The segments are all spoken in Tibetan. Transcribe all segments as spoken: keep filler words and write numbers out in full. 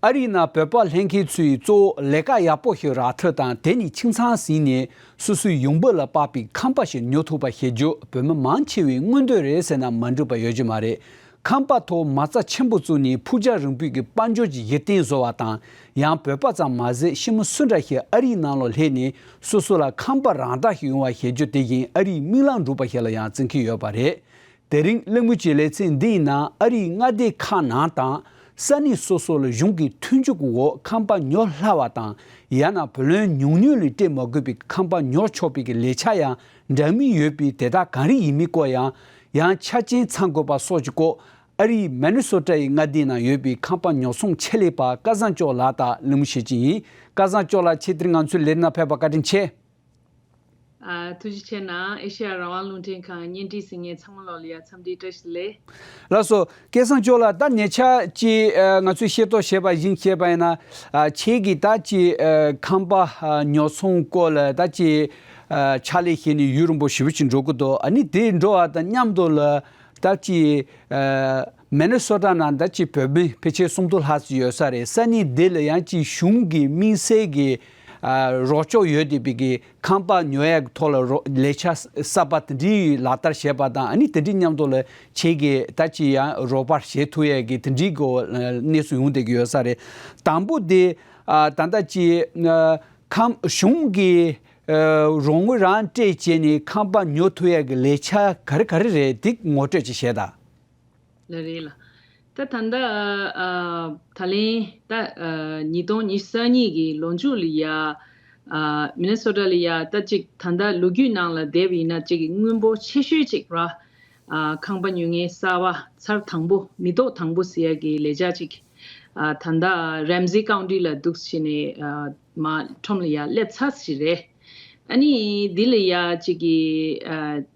ཨ་རིའི་ནང་བོད་པ་ལྷན་ཁང་ཚོས་གཙོ་བོ་ལས་ཀ་ཡག་པོ་ཞིག་རག་ཐབས་དང་། དེ་ནི་ཁྱིམ་ཚང་ཟིན་ནས་སོ་སོའི་ཡོང་འབབ་ལ་དཔག་པའི་ཁང་པ་ཞིག་ཉོ་ཐུབ་པ་བྱེད་རྒྱུ་བོད་མི་མང་ཆེ་བའི་མངོན་འདོད་རེད་ཟེར་ན་མ་འགྲིག་པ་ཡོད་རྒྱུ་མ་རེད། ཁང་པ་ཐོག་མ་རྩ་ཆེན་པོ་བཙུགས་ནས་ཕུགས་རྒྱང་རིང་པོའི་གི་དཔལ་འབྱོར་གྱི་གཞི་རྟེན་བཟོ་བ་དང་། ཡང་བོད་པ་ཙམ་མ་ཟད་ཕྱི་མི་སུ་འདྲ་ཞིག་ཨ་རིའི་ནང་ལ་སླེབས་ནས་སོ་སོ་ལ་ཁང་པ་རང་བདག་ཞིག་ཡོང་བ་བྱེད་རྒྱུ་དེ་བཞིན་ཨ་རིའི་མིག་ལམ་འགྲུབ་པ་ཞིག་ལ་ཡང་བརྩི་མཁན་ཡོད་པ་རེད། དེ་རིང་གླེང་མོལ་གྱི་ལེ་ཚན་འདིའི་ནང་ཨ་རིའི་མངའ་སྡེ་ཁག་ནང་དང་ས་གནས་སོ་སོ་ལ་གཞུང་གི་མཐུན་འགྱུར་གྱི་འོག་ཁང་པ་ཉོ་སླ་བ་དང་། ཡང་ན་བུ་ལོན་ཉུང་ཉུང་ལས་སྤྲད་མ་དགོས་པའི་ཁང་པ་ཉོ་ཆོག་པའི་གི་ལས་འཆར་ཡང་འདྲ་མིན་ཡོད་པས། དེ་དག་གང་རིགས་ཡིན་མིན་སྐོར་ཡང་། ཡང་ཆ་རྐྱེན་ཚང་དགོས་པ་སོགས་ཀྱི་སྐོར། ཨ་རིའི་མི་ནི་སོ་ཊ་ཡི་མངའ་སྡེའི་ནང་ཡོད་པའི་ཁང་པ་ཉོ་ཚོང་ཆེད་ལས་པ་སྐལ་བཟང་སྐྱོགས་ལགས་དང་གླེང་མོལ་བྱེད་ཀྱི་ཡིན། སྐལ་བཟང་སྐྱོགས་ལགས། ཁྱེད་དེ་རིང་ང་ཚོའི་ལས་རིམ་ནང་ཕེབས་པར་བཀའ་དྲིན་ཆེ། ཨ། ཐུགས་རྗེ་ཆེ་གནང་། ཨེ་ཤེ་ཡ་རང་དབང་རླུང་འཕྲིན་ཁང་བརྙན་འཕྲིན་གཟིགས་མཁན་ཚང་མ་ལོག་ལ་ཡ་འཚམས་འདྲི་བཀྲ་ཤིས་བདེ་ལེགས། ལགས་སོ། སྐལ་བཟང་སྐྱོགས་ལགས། ད་ཉེ་ཆར་ཅིག་ཨ། ང་ཚོས་ཤེས་རྟོགས་བྱས་པ་བཞིན་བཤད་པ་ཡིན་ན། ཨ། ཁྱེད་ཀྱིས་ད་ཅིག་ཨ། ཁང་པ་ཨ། ཉོ་ཚོང་སྐོར་ལ་ད་ཅིག་ཨ། ཕྱག་ལས་བྱས་ནས་ཡུན་རིང་པོ་ཞེ་པོ་ཅིག་འགྲོ་གི་འདུག་ཨ་ནི་དེ་འགྲོ་བ་དང་མཉམ་དུ་ལ་ད་ཅིག་ཨ། མི་ནི་སོ་ཊ་ནང་ད་ཅིག་བོད་མི་ཕལ་ཆེར་སུམ་སྟོང་ལྷག་ཙམ་ཡོད་ས་རེད། ས་གནས་འདི་ལ་ཡང་ཅིག་གཞུང་གི་དམིགས་བསལ་གྱི་ཨ། རོགས་སྐྱོར་ཡོད་བསྡད་པའི་གི་ཁང་པ་ཉོ་ཡག་གི་ཐོག་ལ་རོགས་ལས་འཆར་གསར་པ་དེ་འདྲའི་ལག་བསྟར་བྱས་པ་དང་། ཨ་ནི་དེ་འདྲའི་མཉམ་དུ་ལ་ཁྱེད་ཀྱིས་ད་ཅིག་ཡང་རོགས་པ་བྱེད་ཐུབ་ཡག་གི་དེ་འདྲའི་གི་གནས་ཚུལ་ཡོང་བསྡད་ཀྱི་ཡོད་ས་རེད། དང་པོ་དེ་ཨ། ད་ལྟ་ཅིག་ཨ། ཁང་གཞུང་གི་ཨ། རོགས་དངུལ་རང་སྤྲད་བྱས་ནས་ཁང་པ་ཉོ་ཐུབ་ཡག་གི་ལས་འཆར་ག་རེ་ག་རེ་རེད། དེ་ངོ་སྤྲོད་ཅིག་བྱེད་དང་། ལགས་རེད་ལགས། ད་ད་ལྟ་ཨ། ད་ལན་ད་ཨ། ཉིས་སྟོང་ཉི་ཤུ་རྩ་གཉིས་ཀྱི་ལོ་མཇུག་ལ་ཡ་ཨ། མི་ནི་སོ་ཊ་ལ་ཡ་ད་ཅིག་ད་ལྟ་ལོ་རྒྱུས་ནང་ལ་བསྡད་པ་ཡིན་ན་ཅིག་དངོས་པོ་ཆེ་ཤོས་ཅིག་ར། ཨ། ཁང་པ་ཉོ་མཁན་གསར་པ་ཚར་དང་པོ་མི་ཐོག་དང་པོ་ཟེར་ཡག་གི་ལས་འཆར་ཅིག་ཨ། ད་ལྟ་རེམ་སི་ཀའུན་ཊི་ལ་འདུག་སེ་བྱས་ནས་ཨ། མར་ཁྲོམ་ལ་ཡ་སླེབས་ཚར་ཟིན་རེད། ཨ་ནི་འདི་ལ་ཡ་ཅིག་གི་ཨ།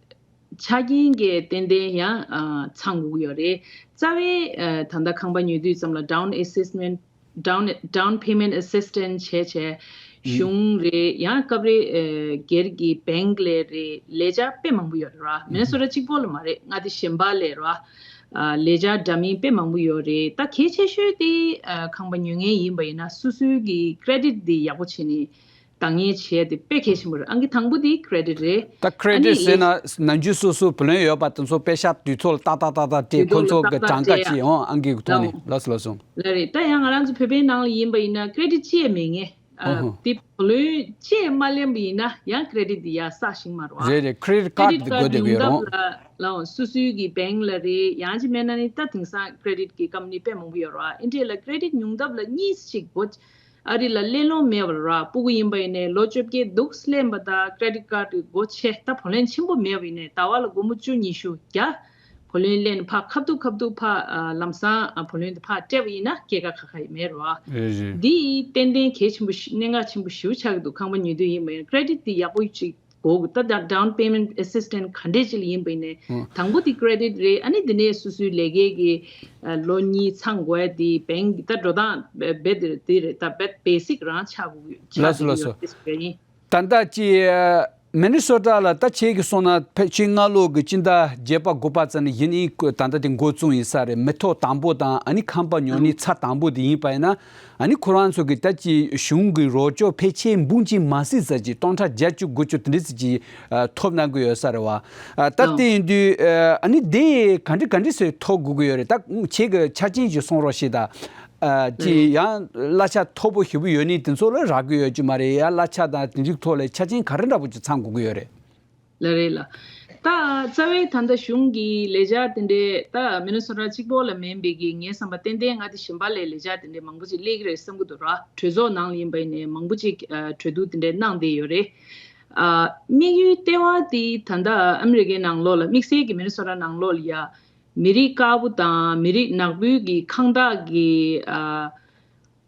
ཆ་རྐྱེན་གྱི་ཏན་ཏན་ཡང་ཨ། ཚང་དགོས་ཀྱི་ཡོད་རེད། རྩ་བའི་ཨ། ད་ལྟ་ཁང་པ་ཉོ་དུས་ཙམ་ལ་down assessment down down payment assistance བྱས་བྱས་གཞུང་རེད། ཡང་སྐབས་རེ་ཨ། སྒེར་གྱི་བེང་ལས་རེད། ལས་འཆར་དཔེ་མང་པོ་ཡོད་རེད་ར། མི་ནི་སོ་ཊ་གཅིག་པོ་ལ་མ་རེད། མངའ་སྡེ་གཞན་པ་ལས་ར། ཨ། ལས་འཆར་འདྲ་མིན་དཔེ་མང་པོ་ཡོད་རེད། ད་གལ་ཆེ་ཤོས་དེ་ཨ། ཁང་པ་ཉོ་མཁན་ཡིན་པ་ཡིན་ན་སོ་སོའི་གི་ཀེ་རེ་ཌིཊ་དེ་ཡག་པོ་བྱས་ནས་བདག་གཉེར་བྱེད་ཡ་དེ་དཔེ་གལ་ཆེན་པོ་རེད། ཨང་ཀི་དང་པོ་དེ་ཀེ་རེ་ཌིཊ་རེད། ད་ཀེ་རེ་ཌིཊ་ཟེར་ན་ནམ་རྒྱུན་སོ་སོ་བུ་ལོན་ཡོད་པ་དེ་ཚོ་པེ་ཤག་དུས་ཐོག་ལ་ཏག་ཏག་ཏག་ཏག་སྤྲད། དུས་ཁོ་ཐོག་ལ་ཚོ་གི་ཏག་ཏག་གྲངས་ཀ་སྤྲད་ཡ། ཅིག་ཡང་ཨང་ཀི་གི་ཐོག་ནས། ལགས་སོ་ལགས་སོ། ལགས་རེད། ད་ཡང་ང་རང་ཚོ་བོད་པའི་ནང་ལ་ཡིན་པ་ཡིན་ན་ཀེ་རེ་ཌིཊ་ཅི་ཡང་མེད་མཁན། ཨ། ཨོ་ཧོ། དེ་བུ་ལོན་ཅི་ཡང་མ་ལེན་པ་ཡིན་ན་ཡང་ཀེ་རེ་ཌིཊ་དེ་ཡར་སག་ཤིང་མ་རེད་བ། རེད་རེད། ཀེ་རེ་ཌིཊ་ཀེ་རེ་ཌིཊ་ཀཱཌ་དགོས་བསྡད་ཀྱི་ཡོད་རེད། ཉུང་མཐའ་ལ་ལའང་སོ་སོའི་གི་བེང་ལ་རེད། ཡང་ཅི་མེད་ན་ནི་ད་དེང་སང་ཀེ་རེ་ཌིཊ་གི་ཀམ་པ་ནི་དཔེ་མང་པོ་ཡོད་རེད་བ། ཨིན་ཌི་ཡ་ལ་ཀེ་རེ་ཌིཊ་ཉུང་མཐའ་ལ་གཉིས་ཤིག་སྒོ་ཨ་རི་ལ་གླེང་སློང་མེད་པ་ར། སྤུ་གུ་ཡིན་པ་ཡིན་ནའི་ལོ་བཅོ་བརྒྱད་འདུག་སེ་ལེན་པ་དང་ཀེ་རེ་ཌིཊ་ཀཱཌ་སྒོ་ཕྱེ། ད་བུ་ལོན་ཆེན་པོ་མེད་པ་ཡིན་ནའི་ཟླ་བ་ལ་སྒོར་མོ་བཅུ་ཉི་ཤུ་བརྒྱ་བུ་ལོན་ལེན། ཕར་ཁ་ཐུག་ཁ་ཐུག་ཕར་ཨ་ལམ་སང་ཨ་བུ་ལོན་དེ་ཕར་སྤྲད་པ་ཡིན་ན་སྐྱེད་ཀ་ཁ་ཁ་ཡི་མེད་ར། རེད་རེད། འདི་ཏན་ཏན་གལ་ཆེན་པོ་ཞིག་གནད་འགག་ཆེན་པོ་ཞེ་པོ་ཆགས་ཀྱི་འདུག་ཁང་པ་ཉོ་དུས་ཡིན་པ་ཡིན་ན་ཀེ་རེ་ཌིཊ་དེ་ཡག་པོ་ཅིག་དགོས། ད་ད་down payment assistance ག་འདྲས་ཅིག་ལ་ཡིན་པ་ཡིན་ནའི། ཨང་། དང་པོ་དེ་ཀེ་རེ་ཌིཊ་རེད། ཨ་ནི་དེ་ནས་སོ་སོའི་ལས་ཀའི་གི་ཨ་ལོ་གཉིས་ཚང་དགོས་ཡ་དེ་བེང་གི་ད་འགྲོ་སྟངས་རྦད་དེ་དེ་རེད། ད་རྦད་བེ་སིག་རང་ཆགས་དགོས་ཆགས་ལགས་སོ་བསྡད་ལགས་ཀྱི་ཡོད་སོ། དེ་ཡིན། ད་ལྟ་ཅི་མི་ནི་སོ་ཊ་ལ་ད་ཁྱེད་ཀྱིས་སོང་ན་ཕལ་ཆེར་སྔ་ལོ་གི་སྤྱི་ཟླ་བརྒྱད་པ་དགུ་པ་ཙམ་ནས་གཞི་ནས་ད་ལྟ་དེ་འགོ་བཙུགས་ཡིན་ས་རེད། མི་ཐོག་དང་པོ་དང་ཨ་ནི་ཁང་པ་ཉོ་ནི་ཚར་དང་པོ་དེ་ཡིན་པ་ཡིན་ན། ཨ་ནི་ཁོ་རང་ཚོ་གི་ད་ཅི་གཞུང་གི་རོགས་སྐྱོར་ཕལ་ཆེར་འབུམ་གཅིག་མ་ཟིན་ཙམ་ཅིག་སྟོང་ཕྲག་བརྒྱད་ཅུ་དགུ་བཅུ་དེ་འདྲ་ཙམ་ཅིག་ཨ་ཐོབ་གནང་གི་ཡོད་ས་རེད་བ། ཨ་ད་ཨང་། དེ་ཡིན་དུས་ཨ་ནི་དེ་ག་འདྲ་ག་འདྲ་ཟེར་ཐོབ་དགོས་ཀྱི་ཡོད་རེད། ད་ཁྱེད་ཀྱི་ཆ་རྐྱེན་ཅིག་གསུང་རོགས་ཞེས་དང་། ཨ་ཅི་ཡང་གླ་ཆ་མཐོ་པོ་ཞེ་པོ་ཡོད་ནི་དེ་ཚོ་ལ་རག་གི་ཡོད་ཀྱི་མ་རེད། ཡང་གླ་ཆ་དང་དེ་འདྲའི་ཐོག་ལ་ཆ་རྐྱེན་ག་རེ་འདྲ་པོ་ཅིག་ཚང་དགོས་ཀྱི་ཡོད་རེད། ལགས་རེད་ལགས། ད་རྩ་བའི་ད་ལྟ་གཞུང་གི་ལས་འཆར་དེ་འདྲའི་ད་མི་ནི་སོ་ཊ་གཅིག་པོ་ལ་མིན་པའི་གི་ངའི་བསམ་པ་ཏན་ཏན་མངའ་སྡེ་གཞན་པ་ལ་ལས་འཆར་དེ་འདྲའི་མང་པོ་ཅིག་སླེབས་ཀྱི་རེད་བསམ་གྱི་འདུག་ར། གྲོས་ཚོགས་ནང་ལ་ཡིན་པ་ཡིན་ནའི་མང་པོ་ཅིག་ཨ་གྲོས་བསྡུར་དེ་འདྲའི་གནང་བསྡད་ཡོད་རེད། ཨ་དམིགས་ཡུལ་ལྟེ་བ་དེ་ད་ལྟ་ཨ་མི་རི་ཀའི་ནང་ལོགས་ལ་དམིགས་བསལ་གྱི་མི་ནི་སོ་ཊ་ནང་ལོགས་ལ་ཡ་མི་རིགས་དཀར་པོ་དང་མི་རིགས་ནག་པོའི་གི་ཁང་བདག་གི་ཨ་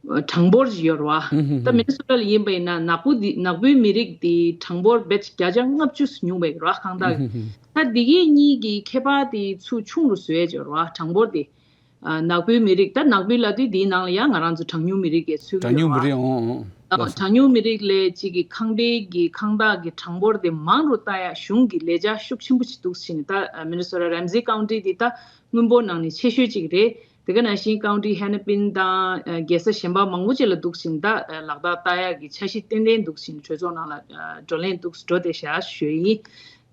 གྲངས་འབོར་ཅིག་ཡོད་རེད་བ། ད་མི་ནི་སོ་ཊ་ལ་ཡིན་པ་ཡིན་ན་ནག་པོ་འདི་ནག་པོའི་མི་རིགས་འདི་གྲངས་འབོར་བརྒྱ་ཆ་ལྔ་བཅུ་ཉུང་བ་ཡོད་རེད་བ། ཁང་བདག་གི། ད་འདི་གའི་གཉིས་ཀྱི་ཁྱད་པར་དེ་ཚུར་ཆུང་རུ་བཟོ་ཡས་ཅིག་ཡོད་རེད་བ། གྲངས་འབོར་དེ། ཨ་ནག་པོའི་མི་རིགས། ད་ནག་པོའི་ལབ་དུས་འདིའི་ནང་ལ་ཡང་ང་རང་ཚོ་གྲངས་ཉུང་མི་རིགས་ཀྱི་ཚུད་ཀྱི་ཡོད་རེད་བ། གྲངས་ཉུང་མི་རིགས་ལ་གཅིག་གི་ཁང་པའི་གི་ཁང་བདག་གི་གྲངས་འབོར་དེ་མང་རུ་བཏང་ཡ་གཞུང་གི་ལས་འཆར་ཤུགས་ཆེན་པོ་ཅིག་འདུག་ཟེར་ནས། ད་མི་ནི་སོ་ཊ་རེམ་སི་ཀའུན་ཊི་དེ་ད་སྔོན་པོ་ནང་ནས་ཆེ་ཤོས་ཅིག་རེད། དེ་ག་ནང་བཞིན་ཀའུན་ཊི་ཧེ་ནེ་པིན་དང་རྒྱལ་ས་གཞན་པ་མང་པོ་ཅིག་ལ་འདུག་ཕྱིན། ད་ལག་བསྟར་བསྟར་ཡག་གི་འཆར་གཞི་ཏན་ཏན་འདུག་ཕྱིན། གྲོས་ཚོགས་ནང་ལ་བགྲོ་གླེང་འདུག་འགྲོ་བསྡད་བཞག་ཞུ་ཡིན།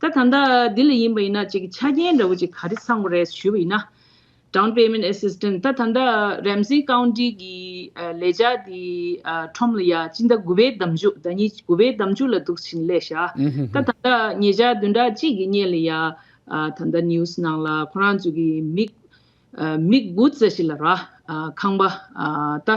ད་ད་ལྟ་འདི་ལ་ཡིན་པ་ཡིན་ན་ཅིག་ཆ་རྐྱེན་འདྲ་བོ་ཅིག་ག་རེ་ཚང་དགོས་རེད་ཞུས་པ་ཡིན་ན། Down payment assistance ད་ད་ལྟ་རེམ་སི་ཀའུན་ཊི་གི་ལས་འཆར་དེ་ཁྲོམ་ལ་ཡ་སྤྱི་ཟླ་དགུ་པའི་ཟླ་མཇུག་ཟླ་ཉི་ཤུ་དགུ་པའི་ཟླ་མཇུག་ལ་འདུག་ཕྱིན་སླེབས་བཞག་ད་ད་ལྟ་ཉེ་ཆར་བདུན་ཕྲག་གཅིག་གི་སྔོན་ལ་ཡ་ད་ལྟ་ནིའུ་སི་ནང་ལ་ཁོ་རང་ཚོ་གི་མི་མི་དགུ་ཙམ་ཞིག་ལ་ར་ཁང་པ་ད་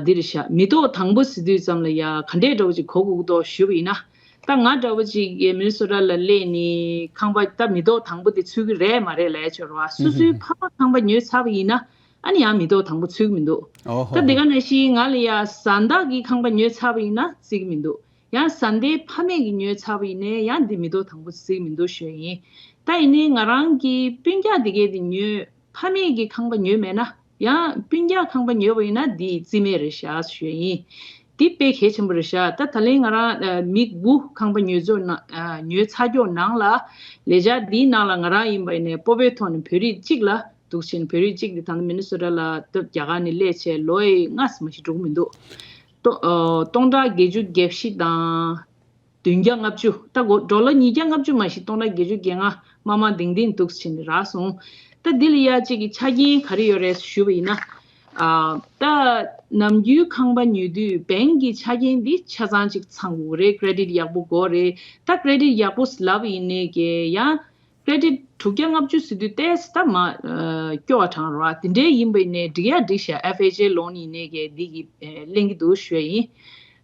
འདི་རེད་ཤག་མི་ཐོག་དང་པོ་ཟེར་དུས་ཙམ་ལ་ཡ་ག་འདྲས་འདྲ་བོ་ཅིག་གོ་དགོས་འདུག་ཞུས་པ་ཡིན་ན། ད་ང་འདྲ་བོ་ཅིག་གིས་མི་ནི་སོ་ཊ་ལ་སླེབས་ནས་ཁང་པ་ད་མི་ཐོག་དང་པོ་དེ་ཚུད་ཀྱི་རེད་མ་རེད་ལབ་ཡ་ཅིག་ཡོད་རེད་བ། སོ་སོའི་ཕ་མ་ཁང་པ་ཉོས་ཚར་བ་ཡིན་ན་ཨ་ནི་ཡང་མི་ཐོག་དང་པོ་ཚུད་ཀྱི་མི་འདུག་ད་འདི་ག་ནང་བཞིན་ང་ལ་ཡ་བཟའ་ཟླ་གི་ཁང་པ་ཉོས་ཚར་བ་ཡིན་ན་བརྩི་གི་མི་འདུག་ཡང་བཟའ་ཟླའི་ཕ་མེས་ཀྱིས་ཉོས་ཚར་བ་ཡིན་ནའི་ཡང་འདི་མི་ཐོག་དང་པོ་བརྩི་གི་མི་འདུག་ཞུ་ཡ་ཡིན། ད་ཡིན་ནའི་ང་རང་གི་སྤུན་ཀྱག་དེ་གས་དེ་ཉོས་ཕ་མེས་ཀྱི་ཁང་པ་ཉོས་མེད་ན་ཡང་སྤུན་ཀྱག་ཁང་པ་ཉོས་པ་ཡིན་ན་འདི་རྩིས་མེད་རེད་ཤག་ཞུ་ཡ་ཡིན། འདི་དཔེ་གལ་ཆེན་པོ་རེད་ཤག་ད་ད་ལན་ང་རང་མི་དགུ་ཁང་པ་ཉོས་ཚར་ན་ཉོས་ཚར་ཀྱོག་ནང་ལ་ལས་འཆར་འདིའི་ནང་ལ་ང་རང་ཡིན་པ་ཡིན་ནའི་སྤོབས་པའི་ཐོག་ནས་བོད་རིགས་གཅིག་ལ་འདུག་ཕྱིན། བོད་རིགས་གཅིག་དེ་ད་ལྟ་མི་ནི་སོ་ཊ་ལ་སྟབས་རྒྱ་གར་ནས་སླེབས་བྱས་ལོ་ཡི་ལྔ་ཙམ་ཞིག་འགྲོ་གི་མི་འདུག་སྟོ- ཨ། སྟོང་ཕྲག་བརྒྱད་ཅུ་གྱ་བཞི་དང་བདུན་བརྒྱ་ལྔ་བཅུ། ད་གོ་ཌོ་ལར་ཉིས་བརྒྱ་ལྔ་བཅུ་མ་གཏོགས་སྟོང་ཕྲག་བརྒྱད་ཅུ་གྱ་ལྔ་དམའ་དམའ་ལྡིང་ལྡིང་འདུག་ཕྱིན་ནས་རག་སོང་། ད་འདི་ལ་ཡ་གཅིག་གི་ཆ་རྐྱེན་ག་རེ་ཡོད་རེད་ཞུས་པ་ཡིན་ན། ཨ། ད་ནམ་རྒྱུན་ཁང་པ་ཉོ་དུས་བེང་གི་ཆ་རྐྱེན་འདི་ཆ་ཚང་གཅིག་ཚང་དགོས་རེད། ཀེ་རེ་ཌིཊ་ཡག་པོ་དགོས་རེད། ད་ཀེ་རེ་ཌིཊ་ཡག་པོ་ལབ་པ་ཡིན་ནའི་གི་ཡང་ཀེ་རེ་ཌིཊ་དྲུག་བརྒྱ་ལྔ་བཅུ་ཟེར་དུས་ཏོག་ཙམ་ད་མར་སྐྱོ་བ་དྲགས་རེད་བ། དེ་འདྲའི་ཡིན་པ་ཡིན་ནའི་འགྲིག་ཡ་འགྲིག་ཤག་ཨེཕ་ཨེཆ་ཨེ་ལོན་ཡིན་ནའི་གི་འདི་གི་ལེན་གྱི་འདུག་ཞུ་ཡ་ཡིན།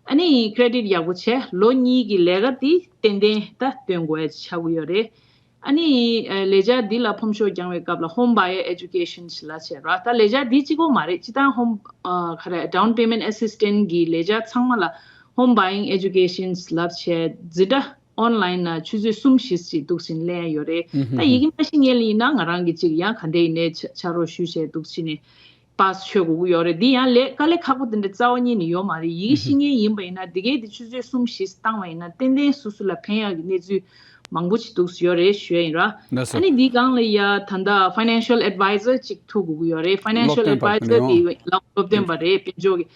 ཨ་ནི་ཀེ་རེ་ཌིཊ་ཡག་པོ་བྱས་ལོ་གཉིས་ཀྱི་ལས་ཀ་དེ་ཏན་ཏན་ད་སྟོན་དགོས་ཡ་ཆགས་ཀྱི་ཡོད་རེད། ཨ་ནི་ལས་འཆར་འདི་ལ་ཕོམ་ཤོག་རྒྱག་པའི་སྐབས་ལ་ཧོམ་བ་ཡར་ཨེ་ཌུ་ཀེ་ཤན་ཞེས་ལབ་བྱས་ར། ད་ལས་འཆར་འདི་གཅིག་པོ་མ་རེད། སྤྱིར་བཏང་ཧོམ་ག་རེ་ཌའུན་པེ་མེན་ཊི་ཨེ་སིས་ཊེན་གྱི་ལས་འཆར་ཚང་མ་ལ་ཧོམ་བ་ཡར་ཨེ་ཌུ་ཀེ་ཤན་ལབ་བྱས་འཛིན་གྲྭ་ཨོན་ལན་ནང་ཆུ་ཚོད་གསུམ་བཞི་ཞིག་འདུག་ཕྱིན་ལེན་ཡོད་རེད། ད་ཡི་གེ་མ་ཤེས་མཁན་ལ་ཡིན་ན་ང་རང་གི་ཅིག་ཡང་ག་འདྲ་ཡིན་ནའི་ཕྱག་རོགས་ཞུས་བྱས་འདུག་ཕྱིན་ནས་པཱ་སི་ཆོད་དགོས་ཀྱི་ཡོད་རེད། འདི་ཡང་ལས་དཀའ་ལས་ཁག་པོ་དེ་འདྲ་རྩ་བ་ཉིད་ནས་ཡོད་མ་རེད། ཡི་གེ་ཤེས་མཁན་ཡིན་པ་ཡིན་ན་འདི་གའི་དེ་ཆུ་ཚོད་གསུམ་བཞི་བཏང་བ་ཡིན་ན་ཏན་ཏན་སོ་སོ་ལ་ཕན་ཡག་གི་གནས་ཚུལ་མང་པོ་ཅིག་འདུག་ཡོད་རེད་ཞུ་ཡ་ཡིན་ར། ཨ་ནི་འདིའི་སྒང་ལ་ཡ་ད་ལྟ་ཕའི་ནན་ཤལ་ཨེཌ་ཝའི་ཛར་ཅིག་ཐུག་དགོས་ཀྱི་ཡོད་རེད། ཕའི་ནན་ཤལ་ཨེཌ་ཝའི་ཛར་དེ་ལ་སློབ་སྟོན་པ་རེད། དཔལ་འབྱོར་གྱི།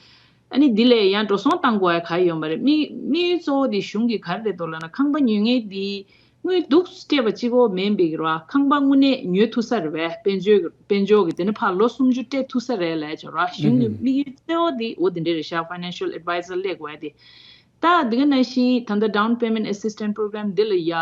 ཨ་ནི་འདི་ལས་ཡང་འགྲོ་སོང་བཏང་དགོས་ཡ་ག་ཡོད་མ་རེད། དམིགས་དམིགས་ཡུལ་གཙོ་བོ་དེ་གཞུང་གིས་ག་རེ་རེད་འདུག་ལབ་ན་ཁང་པ་ཉོ་མཁན་དེ་དངུལ་འདུག་སྤྲད་པ་གཅིག་པོ་མིན་པའི་ར་ཁང་པ་དངོས་གནས་ཉོ་ཐུབ་ས་རེད་པས། དཔལ་འབྱོར་གྱི་དཔལ་འབྱོར་གྱི་དེ་ནས་ཕར་ལོ་སུམ་ཅུ་སྤྲད་ཐུབ་ས་རེད་ལབ་ཡ་ཅིག་ར། གཞུང་གི་དམིགས་ཡུལ་གཙོ་བོ་དེ་འོ་དེ་འདྲ་རེད་ཤག་ཕའི་ནན་ཤལ་ཨེཌ་ཝའི་ཛར་སླེབས་དགོས་ཡ་དེ། ད་འདི་ག་ནང་བཞིན་ད་ལྟ་ཌའུན་པེ་མེན་ཊི་ཨེ་སིས་ཊེན་པོ་རོ་གྷ་རམ་འདི་ལ་ཡ་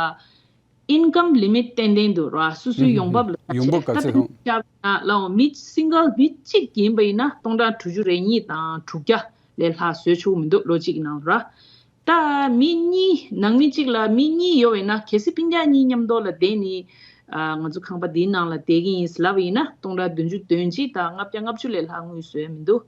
ཨིན་ཀམ་ལི་མིཊ་ཏན་ཏན་འདུག་ར། སོ་སོའི་ཡོང་འབབ་ལ་ཡོང་འབབ་ག་ཚད་ད་ལྟ་ཡོང་ལ་མི་སིང་གལ་མི་གཅིག་ཡིན་པ་ཡིན་ན་སྟོང་ཕྲག་དྲུག་ཅུ་རེ་གཉིས་དང་དྲུག་བརྒྱ་ལས་ལྷག་བཟོ་ཆོག་མི་འདུག་ལོ་གཅིག་གི་ནང་ལ་ར། ད་མི་གཉིས་ནང་མི་གཅིག་ལ་མི་གཉིས་ཡོད་པ་ཡིན་ན་གལ་སྲིད་སྤུན་ཀྱག་གཉིས་མཉམ་དུ་ལ་བསྡད་ནས་ང་ཚོ་ཁང་པ་འདིའི་ནང་ལ་བསྡད་ཀྱི་ཡིན་ལབ་པ་ཡིན་ན་སྟོང་ཕྲག་བདུན་ཅུ་དོན་གཅིག་དང་ལྔ་བརྒྱ་ལྔ་བཅུ་ལས་ལྷག་དངུལ་བཟོ་ཡ་མི་འདུག་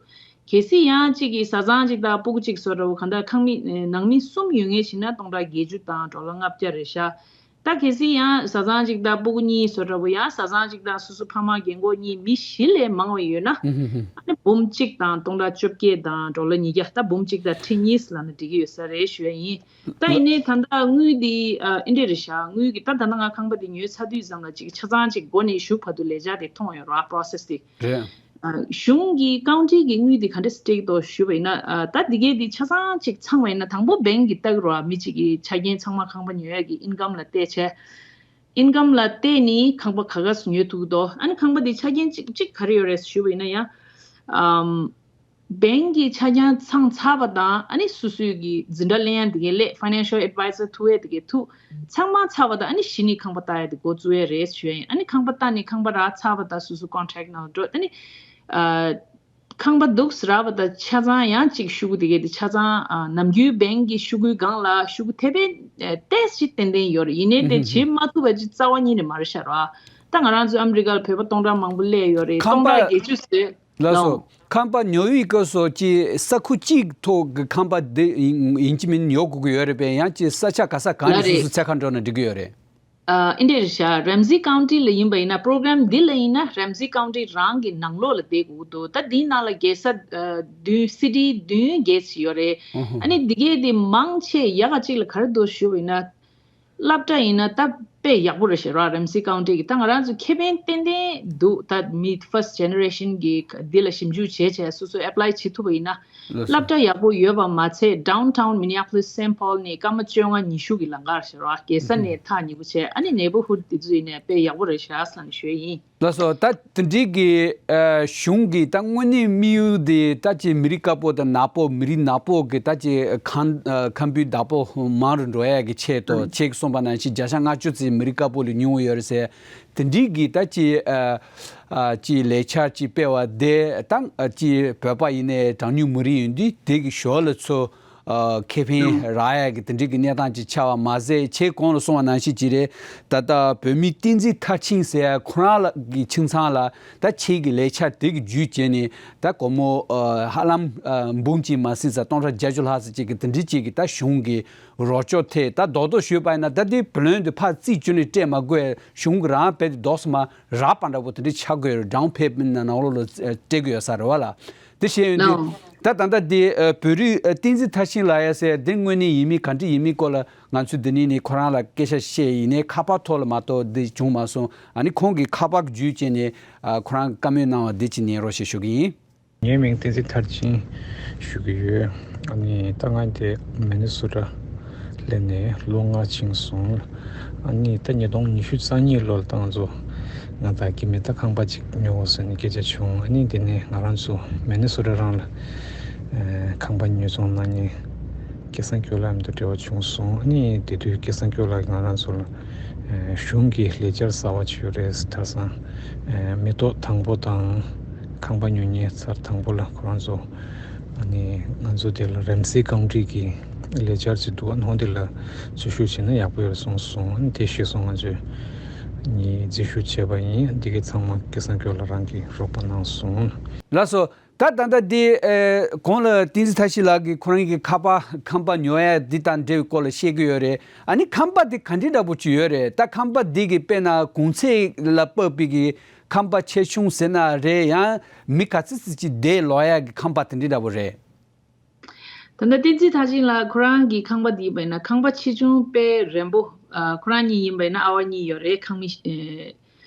གལ་སྲིད་ཡང་གཅིག་གིས་བཟའ་ཚང་གཅིག་དང་སྤུ་གུ་གཅིག་བཟོ་འདྲ་བོ་གང་ལྟར་ཁང་མིག་ནང་མི་གསུམ་ཡོད་མཁན་ཞིག་ན་སྟོང་ཕྲག་བརྒྱད་ཅུ་དང་ཌོ་ལར་ལྔ་བརྒྱ་རེད་ཤག་ད་གལ་སྲིད་ཡང་བཟའ་ཚང་གཅིག་དང་སྤུ་གུ་གཉིས་བཟོ་འདྲ་བོ་ཡང་བཟའ་ཚང་གཅིག་དང་སོ་སོ་ཕ་མ་རྒན་གོག་གཉིས་མི་བཞི་ལས་མང་བ་ཡོད་ན་ཨ་ནི་འབུམ་གཅིག་དང་སྟོང་ཕྲག་བཅོ་བརྒྱད་དང་ཌོ་ལར་ཉིས་བརྒྱ། ད་འབུམ་གཅིག་དང་ཁྲི་གཉིས་ལབ་ན་འགྲིག་གི་ཡོད་ས་རེད་ཞུ་ཡ་ཡིན། ད་ཡིན་ནའི་ད་ལྟ་དངུལ་འདི་ཨ་ཨེ་འདྲས་རེད་ཤག་དངུལ་གྱི་ད་ད་ལྟ་ང་ཁང་པ་འདི་ཉོས་ཚར་དུས་ཙམ་ལ་ཅིག་ཆ་ཚང་ཅིག་སྒོ་ནས་ཞུགས་བར་དུ་ལས་འཆར་དེ་མཐོང་ཡོད་ར། པོ་རོ་སེ་སི་དེ། རེད། ཨ་གཞུང་གི་ཀའུན་ཊི་གི་དངུལ་འདི་ག་འདྲས་སྤྲད་ཀྱི་འདུག་ཞུས་པ་ཡིན་ན་ཨ་ད་འདི་གའི་འདི་ཆ་ཚང་ཅིག་ཚང་བ་ཡིན་ན་དང་པོ་བེང་གི་ལྟ་གི་ར། མི་གཅིག་གི་ཆ་རྐྱེན་ཚང་མ་ཁང་པ་ཉོ་ཡ་གི་ཨིན་ཀམ་ལ་བལྟས་བྱས། ཨིན་ཀམ་ལ་བལྟས་ནས་ཁང་པ་ག་ག་སུ་ཉོ་ཐུབ་ཀྱི་འདུག་ཨ་ནི་ཁང་པ་འདི་ཆ་རྐྱེན་གཅིག་གཅིག་ག་རེ་ཡོད་རེད་ཞུས་པ་ཡིན་ན་ཡང་ཨམ། བེང་གི་ཆ་རྐྱེན་ཚང་ཚར་བ་དང་ཨ་ནི་སོ་སོའི་གི་འཛིན་གྲྭ་ལེན་ཡ་འདི་གའི་སླེབས། ཕའི་ནན་ཤལ་ཨེཌ་ཝའི་ཛར་ཐུག་ཡ་འདི་གའི་ཐུག་ཚང་མ་ཚར་བ་དང་ཨ་ནི་གཞི་ནས་ཁང་པ་ལྟ་ཡ་འདི་འགོ་བཙུགས་ཡ་རེད་ཞུ་ཡ་ཡིན། ཨ་ནི་ཁང་པ་ལྟ་ནས་ཁང་པ་རག་ཚར་བ་དང་སོ་སོ་ཀོན་ཊེག་ནང་འགྲོ། ཨ་ནི་ཨ་ཁང་པ་འདུག་སེ་རག་པ་དང་ཆ་ཚང་ཡང་གཅིག་ཤོག་གུ་འདི་གའི་འདི་ཆ་ཚང་ཨ་ནམ་རྒྱུན་བེང་གི་ཤོག་གུའི་སྒང་ལ་ཤོག་གུ་དེ་བས་ཨ་ཏོག་ཙམ་ཏན་ཏན་ཡོད་རེད། ཡིན་ནའི་དེ་བྱེད་མ་ཐུབ་པ་ཅིག་རྩ་བ་ཉིད་ནས་མ་རེད་ཤག་ར། ད་ང་རང་ཚོ་ཨ་མི་རི་ཀ་ལ་བོད་པ་སྟོང་ཕྲག་མང་པོ་སླེབས་ཡོད་རེད། སྟོང་ཕྲག་བརྒྱད་ཅུ་ཟེར། ལགས་སོ། ཁང་པ་ཉོ་བའི་སྐབས་སུ་ཅིག་ས་ཁུལ་གཅིག་ཐོག་གི་ཁང་པ་དེ་ཡིན་ཡིན་གཅིག་མིན་ཉོ་དགོས་ཀྱི་ཡོད་རེད་པས། ཡང་ཅིག་ས་ཆ་ག་ས་གང་ནས་ལགས་རེད། སོ་སོ་འཚོལ་ག་འགྲོ་ན་འགྲིག་གི་ཡོད་རེད། ཨ་ཨེ་འདྲས་རེད་ཤག་རེམ་སི་ཀའུན་ཊི་ལ་ཡིན་པ་ཡིན་ན་པོ་རོ་གྷ་རམ་འདི་ལ་ཡིན་ན་རེམ་སི་ཀའུན་ཊི་རང་གི་ནང་ལོགས་ལ་བསྡད་དགོས་ཀྱི་འདུག་ད་འདིའི་ནང་ལ་རྒྱལ་ས་ཨ་བདུན་སི་ཊི་བདུན་བརྒྱད་ཅིག་ཡོད་རེད། ཨ་ནི་འདི་གའི་དེ་མང་ཆེ་ཡག་ག་གཅིག་ལ་ག་རེ་འདུག་ཞུས་པ་ཡིན་ན། སློབ་གྲྭ་ཡིན་ན་ད་ དཔེ་ཡག་པོ་རེད་ཤག་ར། རེམ་སི་ཀའུན་ཊི་གི་ད་ང་རང་ཚོ་ཁེ་ཕན་ཏན་ཏན་འདུག་ད་མི་first generation གི་འདི་ལ་ཞིབ་འཇུག་བྱས་བྱས་སོ་སོ་ཨེ་པ་ལའི་བྱེད་ཐུབ་པ་ཡིན་ན། ལགས་སོ། སློབ་གྲྭ་ཡག་པོ་ཡོད་པ་མ་ཚད་downtown Minneapolis Saint Paul ནས་སྐར་མ་བཅོ་ལྔ་ཉི་ཤུ་གི་ལམ་ཁ་རེད་ཤག་ར། རྒྱལ་ས་ནས་ཐག་ཉེ་པོ་བྱས། ཨ་ནི་neighborhood འདི་ཚོ་ཡིན་ནའི་དཔེ་ཡག་པོ་རེད་ཤག་ཟེར་ནས་ཞུ་ཡ་ཡིན། ལགས་སོ། ད་དེ་འདྲའི་གི་ཨ་གཞུང་གི་ད་དངོས་གནས་དམིགས་ཡུལ་དེ་ད་ཅིག་མི་རིགས་དཀར་པོ་དང་ནག་པོ། མི་རིགས་ནག་པོ་གི་ད་ཅིག་ཁམས་ཨ་ཁམས་པའི་བདག་པོ་མང་རུ་འགྲོ་ཡ་གི་ཆེད་དུ། ཨ་ཁྱེད་ཀྱིས་གསུངས་པ་ནང་བཞིན་བརྒྱ་ཆ་ལྔ་བཅུ་ཙམ་མི་རིགས་དཀར་པོ་ལས་ཉུང་བ་ཡོད་རེད་ཟེར། དེ་འདྲའི་གི་ད་ཅིག་ཨ་ཨ་ཅིག་ལས་འཆར་ཅིག་སྤེལ་བ་དེ་ད་ཨ་ཅིག་བོད་པ་ཡིན་ནའི་གྲངས་ཉུང་མི་རིགས་ཡིན་དུས་དེ་གི་ཞོར་ལ་ཚུར་ཨ་ཁེ་ཕན་རག་ཡ་གི་དེ་འདྲའི་གི་གནས་སྟངས་ཅིག་ཆགས་པ་མ་ཟད། ཁྱེད་གོང་ལ་གསུངས་པ་ནང་བཞིན་ཅིག་རེད། ད་ལྟ་བོད་མིའི་བསྟན་འཛིན་མཐར་ཕྱིན་ཟེར་ཡ་ཁོ་རང་ལ་གི་ཁྱིམ་ཚང་ལ་ད་ཁྱེད་ཀྱི་ལས་འཆར་དེ་གི་བརྒྱུད་བྱས་ནས་ད་སྒོར་མོ་ཨ་ཧ་ལམ་ཨ་འབུམ་གཅིག་མ་ཟིན་ཙམ་སྟོང་ཕྲག་བརྒྱད་ཅུ་ལྷག་ཙམ་ཅིག་གི་དེ་འདྲའི་ཅིག་གི་ད་གཞུང་གི་རོགས་སྐྱོར་ཐད། ད་རྡོག་རྡོག་ཞུས་པ་ཡིན་ན་ད་དེ་བུ་ལོན་དེ་ཕར་རྩིས་བཅུག་ནས་སྤྲད་མ་དགོས། གཞུང་གི་རང་རྦད་དེ་རྡོག་ཙམ་རག་པ་འདྲ་པོ་དེ་འདྲ་ཆགས་དགོས་རེད། down payment ནང་ལོགས་ལ་སྤྲད་དགོས་ཡོད་ས་རེད་བ་ལ། དེ་བཤད་ཡོང་དུས། ལའོ། ད་ད་ལྟ་དེ་ཨ་བོད་རིགས་ཨ་བསྟན་འཛིན་མཐར་ཕྱིན་ལགས་ཡ་ཟེར་དེ་དངོས་གནས་ཡིན་མིན་ག་འདྲ་ཡིན་མིན་སྐོར་ལ་ང་ཚོས་འདི་ནས་ནི་ཁོ་རང་ལ་སྐད་ཆ་བཤད་ཡིན་ནའི་ཁ་པར་ཐོག་ལ་མ་གཏོགས་འདི་བྱུང་མ་སོང་། ཨ་ནི་ཁོང་གིས་ཁ་པར་བརྒྱུད་བྱས་ནས་ཨ་ཁོ་རང་བཀའ་མོལ་གནང་བ་འདི་ཅིག་ཉན་རོགས་ཞེས་ཞུ་གི་ཡིན། ངའི་མིང་བསྟན་འཛིན་མཐར་ཕྱིན་ཞུ་གི་ཡོད། ཨ་ནི་ད་ང་འདི་མི་ནི་སོ་ཊ་སླེབས་ནས་ལོ་ལྔ་ཕྱིན་སོང་། ཨ་ནི་ད་ཉིས་སྟོང་ཉི་ཤུ་རྩ་གཉིས་ལོ་ལ་ད་ང་ཚོ་ང་དང་སྐྱེ་དམན་ད་ཁང་པ་ཅིག་ཉོ་དགོས་ཟེར་ནས་སྐད་ཆ་བྱུང་། ཨ་ནི་དེ་ནས་ང་རང་ཚོ་མི་ནི་སོ་ཊ་རང་ལ་ཨ་ཁང་པ་ཉོ་ཚོང་གནང་མཁན་སྐལ་བཟང་སྐྱོབ་ལགས་མཉམ་དུ་འབྲེལ་བ་བྱུང་སོང་། ཨ་ནི་དེ་དུས་སྐལ་བཟང་སྐྱོབ་ལགས་ང་རང་ཚོ་ལ་ཨ་གཞུང་གི་ལས་འཆར་གསར་པ་ཅིག་ཡོད་རེད་ཟེར། ད་སང་ཨ་མི་ཐོག་དང་པོ་དང་ཁང་པ་ཉོ་མཁན་ཚར་དང་པོ་ལ་ཁོ་རང་ཚོ་ཨ་ནི་ང་ཚོ་དེ་ལ་རེམ་སེ་ཀའུན་ཊི་གི་ལས་འཆར་ཅིག་འདུག་ཨ་ནི་ཧོང་དེ་ལ་འཛུལ་ཞུགས་བྱས་ན་ཡག་པོ་ཡོད་རེད་གསུངས་སོང་། ཨ་ནི་དེ་ཤེས་སོང་། ང་ཚོས་ནི་འཛུལ་ཞུགས་བྱས་པ་ཡིན། འདི་གའི་ཚང་མ་སྐལ་བཟང་སྐྱོབ་ལགས་རང་གིས་རོགས་པ་གནང་སོང་། ལགས་སོ། ད་ད་ལྟ་འདི་ཨེ་གོང་ལ་བསྟན་འཛིན་མཐར་ཕྱིན་ལགས་ཀྱིས་ཁོ་རང་གི་ཁ་པར་ཁང་པ་ཉོ་ཡ་འདི་དང་འབྲེལ་བའི་སྐོར་ལ་བཤད་ཀྱི་ཡོད་རེད། ཨ་ནི་ཁང་པ་འདི་ག་འདྲའི་འདྲ་པོ་ཅིག་ཡོད་རེད། ད་ཁང་པ་འདི་གི་དཔེར་ན་གོང་ཚད་ལ་དཔག་པའི་གི་ཁང་པ་ཆེ་ཆུང་ཟེར་ན་རེད། ཡང་མི་ག་ཚོད་ཙམ་ཅིག་བསྡད་ལོག་ཡ་གི་ཁང་པ་དེ་འདྲའི་འདྲ་པོ་རེད། ད་ལྟ་བསྟན་འཛིན་མཐར་ཕྱིན་ལགས་ཁོ་རང་གི་ཁང་པ་འདི་ཡིན་པ་ཡིན་ན་ཁང་པ་ཆེ་ཆུང་དཔེ་རན་པོ། ཨ་ཁོ་རང་གཉིས་ཡིན་པ་ཡིན་ན་ཨ་ཝ་གཉིས་ཡོད་རེད། ཁང་མིག་ཨེ།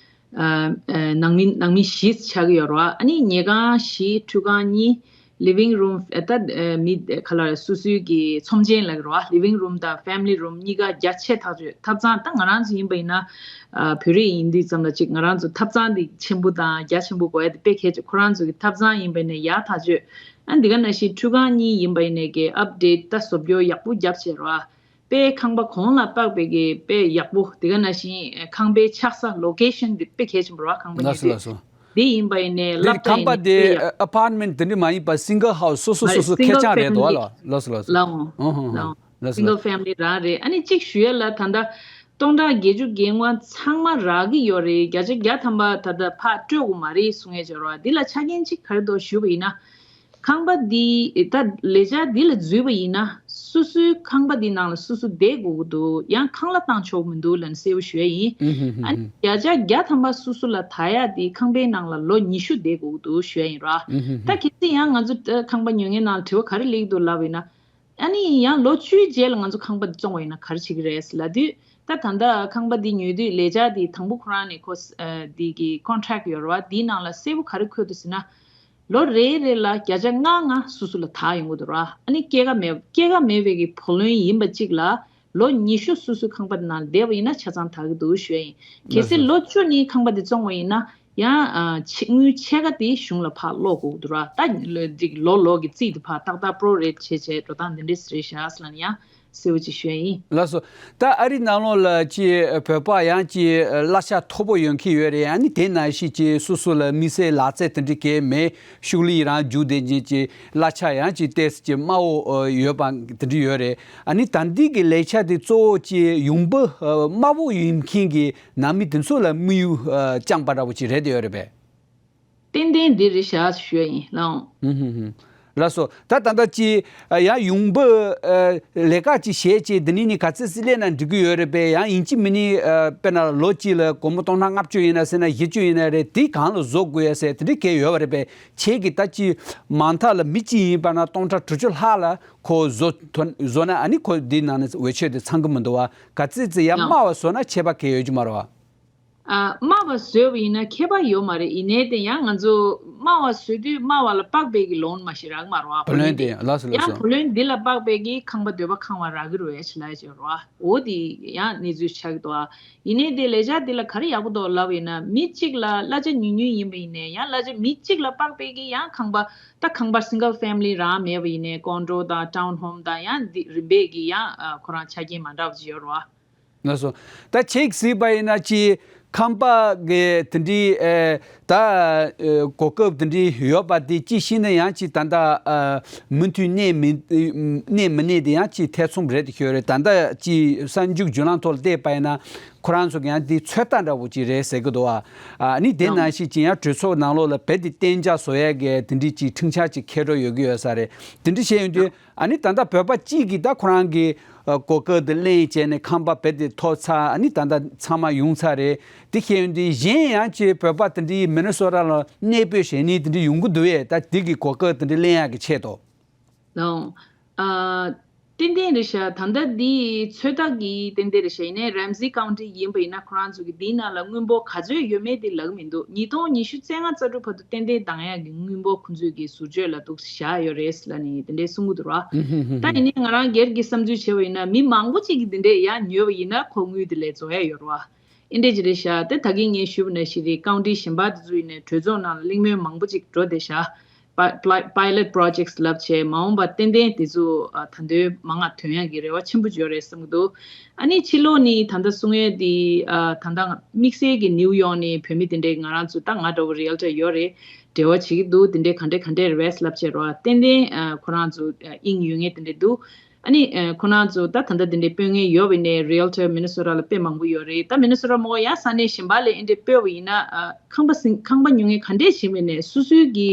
ཨ་ཨ་ནང་མི་ནང་མི་བཞི་ཆགས་ཀྱི་ཡོད་རེད་བ། ཨ་ནི་ཉལ་ཁང་བཞི། ཁྲུས་ཁང་གཉིས། ལི་ཝིང་རུམ། ཨ་ད་ཨ་མི་ག་ལ་སོ་སོའི་གི་ཚོམས་ཆེན་ལབ་ཀྱི་རེད་བ། ལི་ཝིང་རུམ་དང་ཕེ་མི་ལི་རུམ་གཉིས་ཀ་རྒྱ་ཆེ་ཐག་ཆོད། ཐབ་ཚང་ད་ང་རང་ཚོ་ཡིན་པ་ཡིན་ན་ཨ་བོད་རིགས་ཡིན་དུས་ཙམ་ལ་ཅིག་ང་རང་ཚོ་ཐབ་ཚང་འདི་ཆེན་པོ་དང་རྒྱ་ཆེན་པོ་དགོས་ཡ་དེ་དཔེ་གལ་ཆེ། ཁོ་རང་ཚོ་གི་ཐབ་ཚང་ཡིན་པ་ཡིན་ན་ཡག་ཐག་ཆོད། ཨ་འདི་ག་ནང་བཞིན་ཁྲུས་ཁང་གཉིས་ཡིན་པ་ཡིན་ནའི་གི་ཨབ་ཌེཊ་ད་བཟོ་བཅོས་ཡག་པོ་བརྒྱབ་བྱས་རེད་བ། དཔེ་ཁང་པ་གོང་ལ་དཔག་པའི་གི་དཔེ་ཡག་པོ། དེ་ག་ནང་བཞིན་ཁང་པའི་ཆགས་ས་ལོ་ཀེ་ཤན་དེ་དཔེ་གལ་ཆེན་པོ་རེད་བ། ཁང་པ་ཉོ་ལགས་སོ་དུས་ལགས་སོ། དེ་ཡིན་པ་ཡིན་ནའི་འདི་སློབ་གྲྭ་ཁང་ཡིན་པ་ནའི་དཔེ་དེ་ཡག་ཨ་ཨ་པར་ཊ་མེན་ཊ་དེ་འདྲ་མ་ཡིན་པ་སིང་གལ་ཧའུ་སི་སོ་སོ་སོ་སོ་ཁེར་རྐྱང་རེད་འདུག་བ། ལགས་ལགས་སོ་ལགས་སོ། ལགས་འོང་། ལགས་འོང་། ལགས་སོ་སིང་གལ་ལགས་སོ། ཕེ་མི་ལི་རང་རེད། ཨ་ནི་གཅིག་ཞུ་ཡ་ལ་ད་ལྟ་སྟོང་ཕྲག་བརྒྱད་ཅུ་གྱ་ལྔ་ཚང་མ་རག་གི་ཡོད་རེད། བརྒྱ་ཆ་བརྒྱ་ཐམ་པ་ད་ལྟ་ཕར་སྤྲོད་དགོས་མ་རེད་གསུང་ཡ་ཅིག་ཡོད་རེད་བ། འདི་ལ་ཆ་རྐྱེན་གཅིག་ག་རེ་འདུག་ཞུས་པ་ཡིན་ན། ཁང་པ་འདི་ད་ལས་འཆར་འདི་ལ་འཛུལ་བ་ཡིན་ན་སོ་སོའི་ཁང་པ་འདི་ནང་ལ་སོ་སོ་བསྡད་དགོས་ཀྱི་འདུག་ཡང་ཁང་གླ་བཏང་ཆོག་གི་མི་འདུག་ལབ་ནས་གསལ་པོ་ཞུ་ཡ་ཡིན། ཨུ་ཧུ་ཧུ་ཨ་ནི་ཧུ། བརྒྱ་ཆ་བརྒྱ་ཐམ་པ་སོ་སོ་ལ་དག་ཡ་དེ་ཁང་པའི་ནང་ལ་ལོ་ཉི་ཤུ་བསྡད་དགོས་ཀྱི་འདུག་ཞུ་ཡ་ཡིན་ར། ཨུ་ཧུ་ཧུ། ད་གལ་སྲིད་ཡང་ང་ཚོ་ད་ཁང་པ་ཉོ་མཁན་ནང་ལ་དྲི་བ་ག་རེ་སླེབས་ཀྱི་འདུག་ལབ་པ་ཡིན་ན། ཨ་ནི་ཡང་ལོ་བཅུའི་རྗེས་ལ་ང་ཚོ་ཁང་པ་འདི་བཙོང་བ་ཡིན་ན་ག་རེ་བྱེད་ཀྱི་རེད་ལབ་དུས། ད་ད་ལྟ་ཁང་པ་འདི་ཉོ་དུས་ལས་འཆར་འདི་དང་པོ་ཁོ་རང་ནས་ཁོ་ཨ་འདི་གི་ཀོན་ཊེག་ཡོད་རེད་བ། འདིའི་ནང་ལ་གསལ་པོ་ག་རེ་འཁོད་འདུག་ཟེར་ན། ལོ་རེ་རེ་ལ་བརྒྱ་ཆ་ལྔ་ལྔ་སོ་སོ་ལ་དག་ཡོང་གི་འདུག་ར། ཨ་ནི་སྐྱེད་ཀ་མེད་སྐྱེད་ཀ་མེད་པའི་གི་བུ་ལོན་ཡིན་པ་གཅིག་ལ་ལོ་ཉི་ཤུ་སོ་སོའི་ཁང་པ་ནང་བསྡད་པ་ཡིན་ན་ཆ་ཚང་དག་གི་འདུག་ཞུ་ཡ་ཡིན། གལ་སྲིད་ལོ་བཅུ་ནས་ཁང་པ་དེ་བཙོང་བ་ཡིན་ན་ཡང་ཨ་ཕྱི་དངུལ་ཕྱེད་ཀ་དེ་གཞུང་ལ་ཕར་སློག་དགོས་ཀྱི་འདུག་ར། ད་ལོ་ལོ་གི་རྩིས་དེ་ཕར་ཏག་ཏག་པོ་རོ་རེཊ་བྱས་བྱས་འགྲོ་སྟངས་དེ་འདྲས་རེད་ཤག་ཟེར་ལབ་ན་ཡང་གསལ་པོ་ཅིག་ཞུ་ཡ་ཡིན། ལགས་སོ། ད་ཨ་རི་ནང་ལོགས་ལ་ཅིག་བོད་པ་ཡང་ཅིག་གླ་ཆ་མཐོ་པོ་ཡོད་མཁན་ཡོད་རེད། ཨ་ནི་དེ་ནང་བཞིན་ཅིག་སོ་སོ་ལ་དམིགས་བསལ་ལག་རྩལ་དེ་འདྲ་གས་མེད། ཤུགས་ལས་རང་རྒྱུག་བསྡད་མཁན་ཅིག་གླ་ཆ་ཡང་ཅིག་ཏོག་ཙམ་ཅིག་དམའ་བོ་ཡོད་པ་དེ་འདྲ་ཡོད་རེད། ཨ་ནི་ད་འདི་གི་ལས་འཆར་དེ་གཙོ་བོ་ཅིག་ཡོང་འབབ་དམའ་བོ་ཡོད་མཁན་གྱི་ནང་མི་དེ་ཚོ་ལ་དམིགས་ཡུལ་བཅངས་པ་འདྲ་བོ་ཅིག་རེད་དེ་ཡོད་རེད་པས། ཏན་ཏན་འདི་རེད་ཤག་ཞུ་ཡ་ཡིན་ལགས། ཧུམ་ཧུམ་ཧུམ། ལགས་སོ། ད་ད་ལྟ་ཅི་ཡང་ཡོང་འབབ་ལས་ཀ་ཅི་བྱས་ཅི་འདི་ནི་ནི་ག་ཚོད་ཙི་ལས་ན་འགྲིག་གི་ཡོད་རེད་པས། ཡང་ཡིན་གཅིག་མིན་ནི་དཔེར་ན་ལོ་གཅིག་ལ་སྒོར་མོ་སྟོང་ཕྲག་ལྔ་བཅུ་ཡིན་ན་ཟེར་ན་བཞི་བཅུ་ཡིན་ན་རེད། དེ་གང་ལ་བཟོ་དགོས་ཡ་ཟེར་དེ་འདྲ་གལ་ཡོད་པ་རེད་པས། ཁྱེད་ཀྱི་ད་ཅི་མང་ཐག་ལ་མི་གཅིག་ཡིན་པ་ན་སྟོང་ཕྲག་དྲུག་ཅུ་ལྷག་ལ་ཁོ་བཟོ་ཐོན་བཟོ་ན་ཨ་ནི་ཁོ་འདི་ནང་ནས་འོས་ཆོས་དེ་ཚང་གི་མི་འདུག་བ། ག་ཚོད་ཙི་ཡང་དམའ་བ་བཟོ་ན་ཁྱད་པར་གལ་ཡོད་ཀྱི་མ་རེད་བ། ཨ། དམའ་བ་བཟོས་པ་ཡིན་ན་ཁྱད་པར་ཡོད་མ་རེད། ཡིན་ནའི་དེ་ཡང་ང་ཚོ་དམའ་བ་བཟོས་དུས་དམའ་བ་ལ་དཔག་པའི་གི་ལོན་མ་ཞིག་རག་མ་རེད་བ། བུ་ལོན་དེ་ལགས་སོ་ལགས་ཡང་སོ། བུ་ལོན་འདི་ལ་དཔག་པའི་གི་ཁང་པ་འདོད་པ་ཁང་བ་རག་གི་རེད་བས་ཞེས་ལབ་ཡ་ཅིག་ཡོད་རེད་བ། འོ་དེ་ཡང་གནས་ཚུལ་ཆགས་ཀྱི་འདུག་ཨ། ཡིན་ནའི་དེ་ལས་འཆར་འདི་ལ་ག་རེ་ཡག་པོ་འདུག་ལབ་ཡིན་ན་མི་གཅིག་ལ་གླ་ཆ་ཉུང་ཉུང་ཡིན་པ་ཡིན་ནའི་ཡང་གླ་ཆ་མི་གཅིག་ལ་དཔག་པའི་གི་ཡང་ཁང་པ་ད་ཁང་པ་single family་རང་མེད་པ་ཡིན་ནའི་ཀོན་ཌོ་དང་ཊའུན་ཧོམ་དང་ཡང་འདི་རིམ་པས་གི་ཡང་ཨ་ཁོ་རང་ཆ་རྐྱེན་མ་འདྲ་བ་ཅིག་ཡོད་རེད་བ། ལགས་སོ། ད་ཁྱེད་གཟིགས་པ་ཡིན་ན་ཅི་ཁང་པ་གི་དེ་འདྲའི་ཨེ་ད་ཨེ་གོ་སྐབས་དེ་འདྲའི་ཡོད་པ་དེ་ཅི་ཤེས་ན་ཡང་ཅི་ད་ལྟ་ཨ་མུ་མཐུད་གནས་མི་གནས་མི་གནས་དེ་ཡང་ཅི་ཐེ་ཚོམ་རེད་དེ་ཤོད་རེད། ད་ལྟ་ཅི་གསར་འགྱུར་བརྒྱུད་ལམ་ཐོག་ལ་བལྟས་པ་ཡིན་ན་ཁོ་རང་ཚོ་གི་ཡང་དེ་ཚོད་ལྟ་འདྲ་བོ་ཅིག་རེད་ཟེར་གི་འདུག་ཨ། ཨ་ནི་དེ་ནང་བཞིན་ཅི་ཡང་གྲོས་ཚོགས་ནང་ལོགས་ལ་བེད་དེ་གཏན་འཇགས་བཟོ་ཡས་གི་དེ་འདྲའི་ཅི་ཁྲིམས་འཆར་ཅིག་འཁེལ་འགྲོ་ཡོད་གི་ཡོད་ས་རེད། དེ་འདྲ་བྱས་ཡོང་དུས། ཨ་ནི་ད་ལྟ་བོད་པ་གཅིག་གིས་ད་ཁོ་རང་གི་ཨ་གོ་སྐབས་དེ་ལེན་བྱས་ནས་ཁང་པ་བེད་དེ་ཐོབ་ཚར། ཨ་ནི་ད་ལྟ་ཚང་མ་ཡོང་ཚར་རེད། དེ་ཤེས་ཡོན་དེ་གཞན་ཡང་ཅིག་བོད་པ་དེ་འདྲའི་མི་ནི་སོ་ཊ་ལ་གནས་སྤོས་བྱེད་ནི་དེ་འདྲ་ཡོང་གི་འདུག་ཡས། ད་དེ་གི་གོ་སྐབས་དེ་འདྲ་ལེན་ཡག་གི་ཆེད་དུ། ལོང་། ཨ། ཏན་ཏན་རེད་ཤག་ད་ལྟ་འདི་ཚོད་ལྟ་གི་ཏན་ཏན་རེད་ཤག་ཡིན་ནའི་རེམ་སི་ཀའུན་ཊི་ཡིན་པ་ཡིན་ན་ཁོ་རང་ཚོ་གི་འདིའི་ནང་ལ་དངུལ་འབོར་ག་ཚོད་ཡོད་མེད་དེ་ལབ་ཀྱི་མི་འདུག་ཉིས་སྟོང་ཉི་ཤུ་རྩ་ལྔ་རྩ་དྲུག་བར་དུ་ཏན་ཏན་འདང་ཡག་གི་དངུལ་འབོར་ཁོང་ཚོས་ཀྱི་ཟུར་བརྗོད་ལ་འདུག་བཞག་ཡོད་རེད་ལབ་ནས་དེ་འདྲའི་གསུང་གི་འདུག་ར། ད་ཡིན་ནའི་ང་རང་སྒེར་གྱི་བསམ་ཚུལ་བྱས་པ་ཡིན་ན་མི་མང་པོ་ཅིག་གིས་འདི་འདྲས་ཡར་ཉོས་པ་ཡིན་ན་ཁོ་དངུལ་དེ་ལས་རྫོགས་ཡག་ཡོད་རེད་བ། ཨིན་འདྲས་ཅིག་རེད་ཤག་དེ་ད་གིན་ངས་ཞུས་པ་ནང་བཞིན་རེད། ཀའུན་ཊི་གཞན་པ་དེ་ཚོ་ཡིན་ནའི་གྲོས་ཚོགས་ནང་ལ་གླེང་མོལ་མང་པོ་ཅིག་འགྲོ་བསྡད་ཤག pi- pilot projects ལབ་བྱས་མ་འོངས་པ་ཏན་ཏན་དེ་ཚོ་ཨ་ད་དུང་མང་ང་ཐོན་ཡག་གི་རེ་བ་ཆེན་པོ་ཡོད་རེད་བསམ་གྱི་འདུག་ཨ་ནི་ཕྱི་ལོགས་ནས་ད་ལྟ་གསུང་ཡས་དེ་ཨ་ད་ལྟ་དམིགས་བསལ་གྱི་ནིའུ་ཡོག་ནས་བོད་མི་དེ་འདྲས་ང་རང་ཚོ་ད་ང་འདྲ་བོ་རི་ཨལ་ཊར་ཡོད་རེད། འབྲེལ་བ་བྱེད་ཀྱི་འདུག་དེ་འདྲས་ག་འདྲས་ག་འདྲས་རེད་བས་ལབ་བྱས་རོགས་ཏན་ཏན་ཨ་ཁོ་རང་ཚོ་ཨ་དབྱིངས་ཡོད་ངེས་དེ་འདྲས་འདུག་ཨ་ནི་ཨ་ཁོ་རང་ཚོ་ད་ད་ལྟ་དེ་འདྲའི་སྤོ་མཁན་ཡོད་པ་ཡིན་ནའི་རི་ཨལ་ཊར་མི་ནི་སོ་ཊ་ལ་དཔེ་མང་པོ་ཡོད་རེད། ད་མི་ནི་སོ་ཊ་མ་གཏོགས་ཡང་ས་གནས་གཞན་པ་ལ་ཨེ་འདྲའི་སྤོས་པ་ཡིན་ན་ཨ་ཁང་པ་སིང་ཁང་པ་ཉོ་མཁན་ག་འདྲས་བྱེད་པ་ཡིན་ནའི་སོ་སོའི་གི་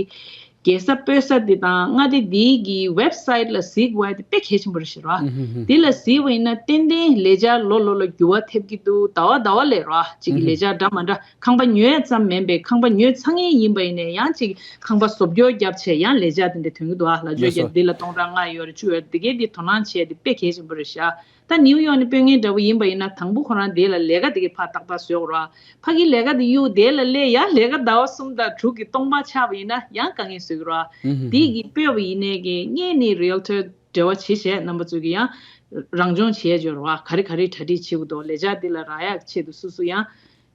རྒྱལ་ས་སྤོས་ས་དེ་དང་མངའ་སྡེ་དེའི་གི་ཝེབ་སའིཊ་ལ་གཟིགས་དགོས་ཡ་དེ་དཔེ་གལ་ཆེན་པོ་རེད་ཤག་ར། དེ་ལ་གཟིགས་པ་ཡིན་ན་ཏན་ཏན་ལས་འཆར་ལོ་ལོ་ལ་འགྱུར་བ་ཐེབས་ཀྱི་འདུག་ཟླ་བ་ཟླ་བ་ལས་ར་གཅིག་གི་ལས་འཆར་འདྲ་མ་འདྲ། ཁང་པ་ཉོས་ཙམ་མིན་པའི་ཁང་པ་ཉོས་ཚར་མཁན་ཡིན་པ་ཡིན་ནའི་ཡང་ཅིག་ཁང་པ་བཟོ་བཅོས་བརྒྱབ་བྱས་ཡང་ལས་འཆར་དེ་འདྲ་ཐོན་གྱི་འདུག་ཨ་ལགས་བརྗོད་ལགས་སོ། རྒྱག་འདི་ལ་སྟོང་ཕྲག་ལྔ་ཡོད་རེད་བཅུ་ཡོད་རེད་འདི་གའི་འདི་དོ་སྣང་བྱས་ཏེ་དཔེ་གལ་ཆེན་པོ་རེད་ཤག་ད་ནིའུ་ཡོག་ནས་སྤོ་མཁན་འདྲ་པོ་ཡིན་པ་ཡིན་ན་དང་པོ་ཁོ་རང་དེ་ལ་ལས་ཀ་དེ་གའི་ཕར་ཏག་ཏག་བཟོས་དགོས་ར། ཕ་གི་ལས་ཀ་དེ་གཡུག་དེ་ལ་སླེབས་ཡང་ལས་ཀ་ཟླ་བ་གསུམ་དང་དྲུག་གི་སྟོང་པ་ཆགས་པ་ཡིན་ན་ཡང་དཀའ་ངལ་བཟོ་གི་ར། དེ་གི་སྤོས་པ་ཡིན་ནའི་གི་སྔས་ནས་རི་ཨལ་ཊར་འབྲེལ་བ་བྱེད་བྱས་རྣམ་པ་ཚོས་ཀྱི་ཡང་རང་སྦྱོང་བྱེད་ཡ་འབྱོར་བ་ག་རེ་ག་རེ་གྲ་སྒྲིག་བྱེད་དགོས་འདུག་ལས་འཆར་འདི་ལ་རག་ཡག་ཆེད་དུ་སོ་སོ་ཡང་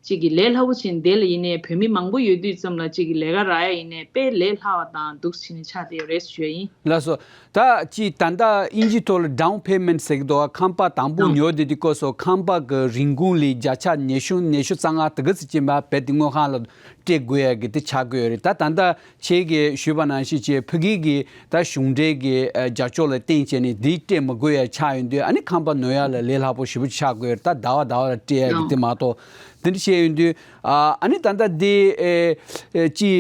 གཅིག་གི་ལས་སླ་པོ་ཕྱིན་དེ་ལ་ཡིན་ནའི་བོད་མི་མང་པོ་ཡོད་དུས་ཙམ་ལ་གཅིག་གི་ལས་ཀ་རག་ཡ་ཡིན་ནའི་དཔེ་ལས་སླ་བ་དང་འདུག་ཕྱིན་ཆགས་དེ་རེད་ཞུ་ཡ་ཡིན། ལགས་སོ། ད་ཅི་ད་ལྟ་དབྱིན་ཇི་ཐོག་ལ་ཌའུན་པེ་མེན་ཊི་ཟེར་གི་འདུག་ཁང་པ་དང་པོ་ཉོ་དེ་དུས་སྐབས་སུ་ཁང་པ་གི་རིན་གོང་ལས་བརྒྱ་ཆ་ཉི་ཤུ་ཉི་ཤུ་རྩ་ལྔ་དེ་ག་ཚོད་ཅིག་མ་བེད་དེ་དངུལ་ཁང་ལ་སྤྲད་དགོས་ཡ་གི་དེ་ཆགས་དགོས་རེད། ད་ད་ལྟ་ཁྱེད་ཀྱིས་ཞུས་པ་ནང་བཞིན་བྱས་ཕ་གི་གི་ད་གཞུང་འབྲེལ་གྱི་ཨ་རྒྱབ་སྐྱོར་ལ་བརྟེན་བྱས་ནས་འདི་སྤྲད་མི་དགོས་ཡ་ཆགས་ཡོང་དུས་ཨ་ནི་ཁང་པ་ཉོ་ཡ་ལ་ལས་སླ་པོ་ཞེ་པོ་ཆགས་དགོས་རེད། ད་ཟླ་བ་ཟླ་བ་ལ་སྤྲད་ཡ་གི་དེ་མ་གཏོགས་དེ་འདྲ་བྱས་ཡོང་དུས་ཨ་ཨ་ནི་ད་ལྟ་འདི་ཨེ་ཨེ་ཅི་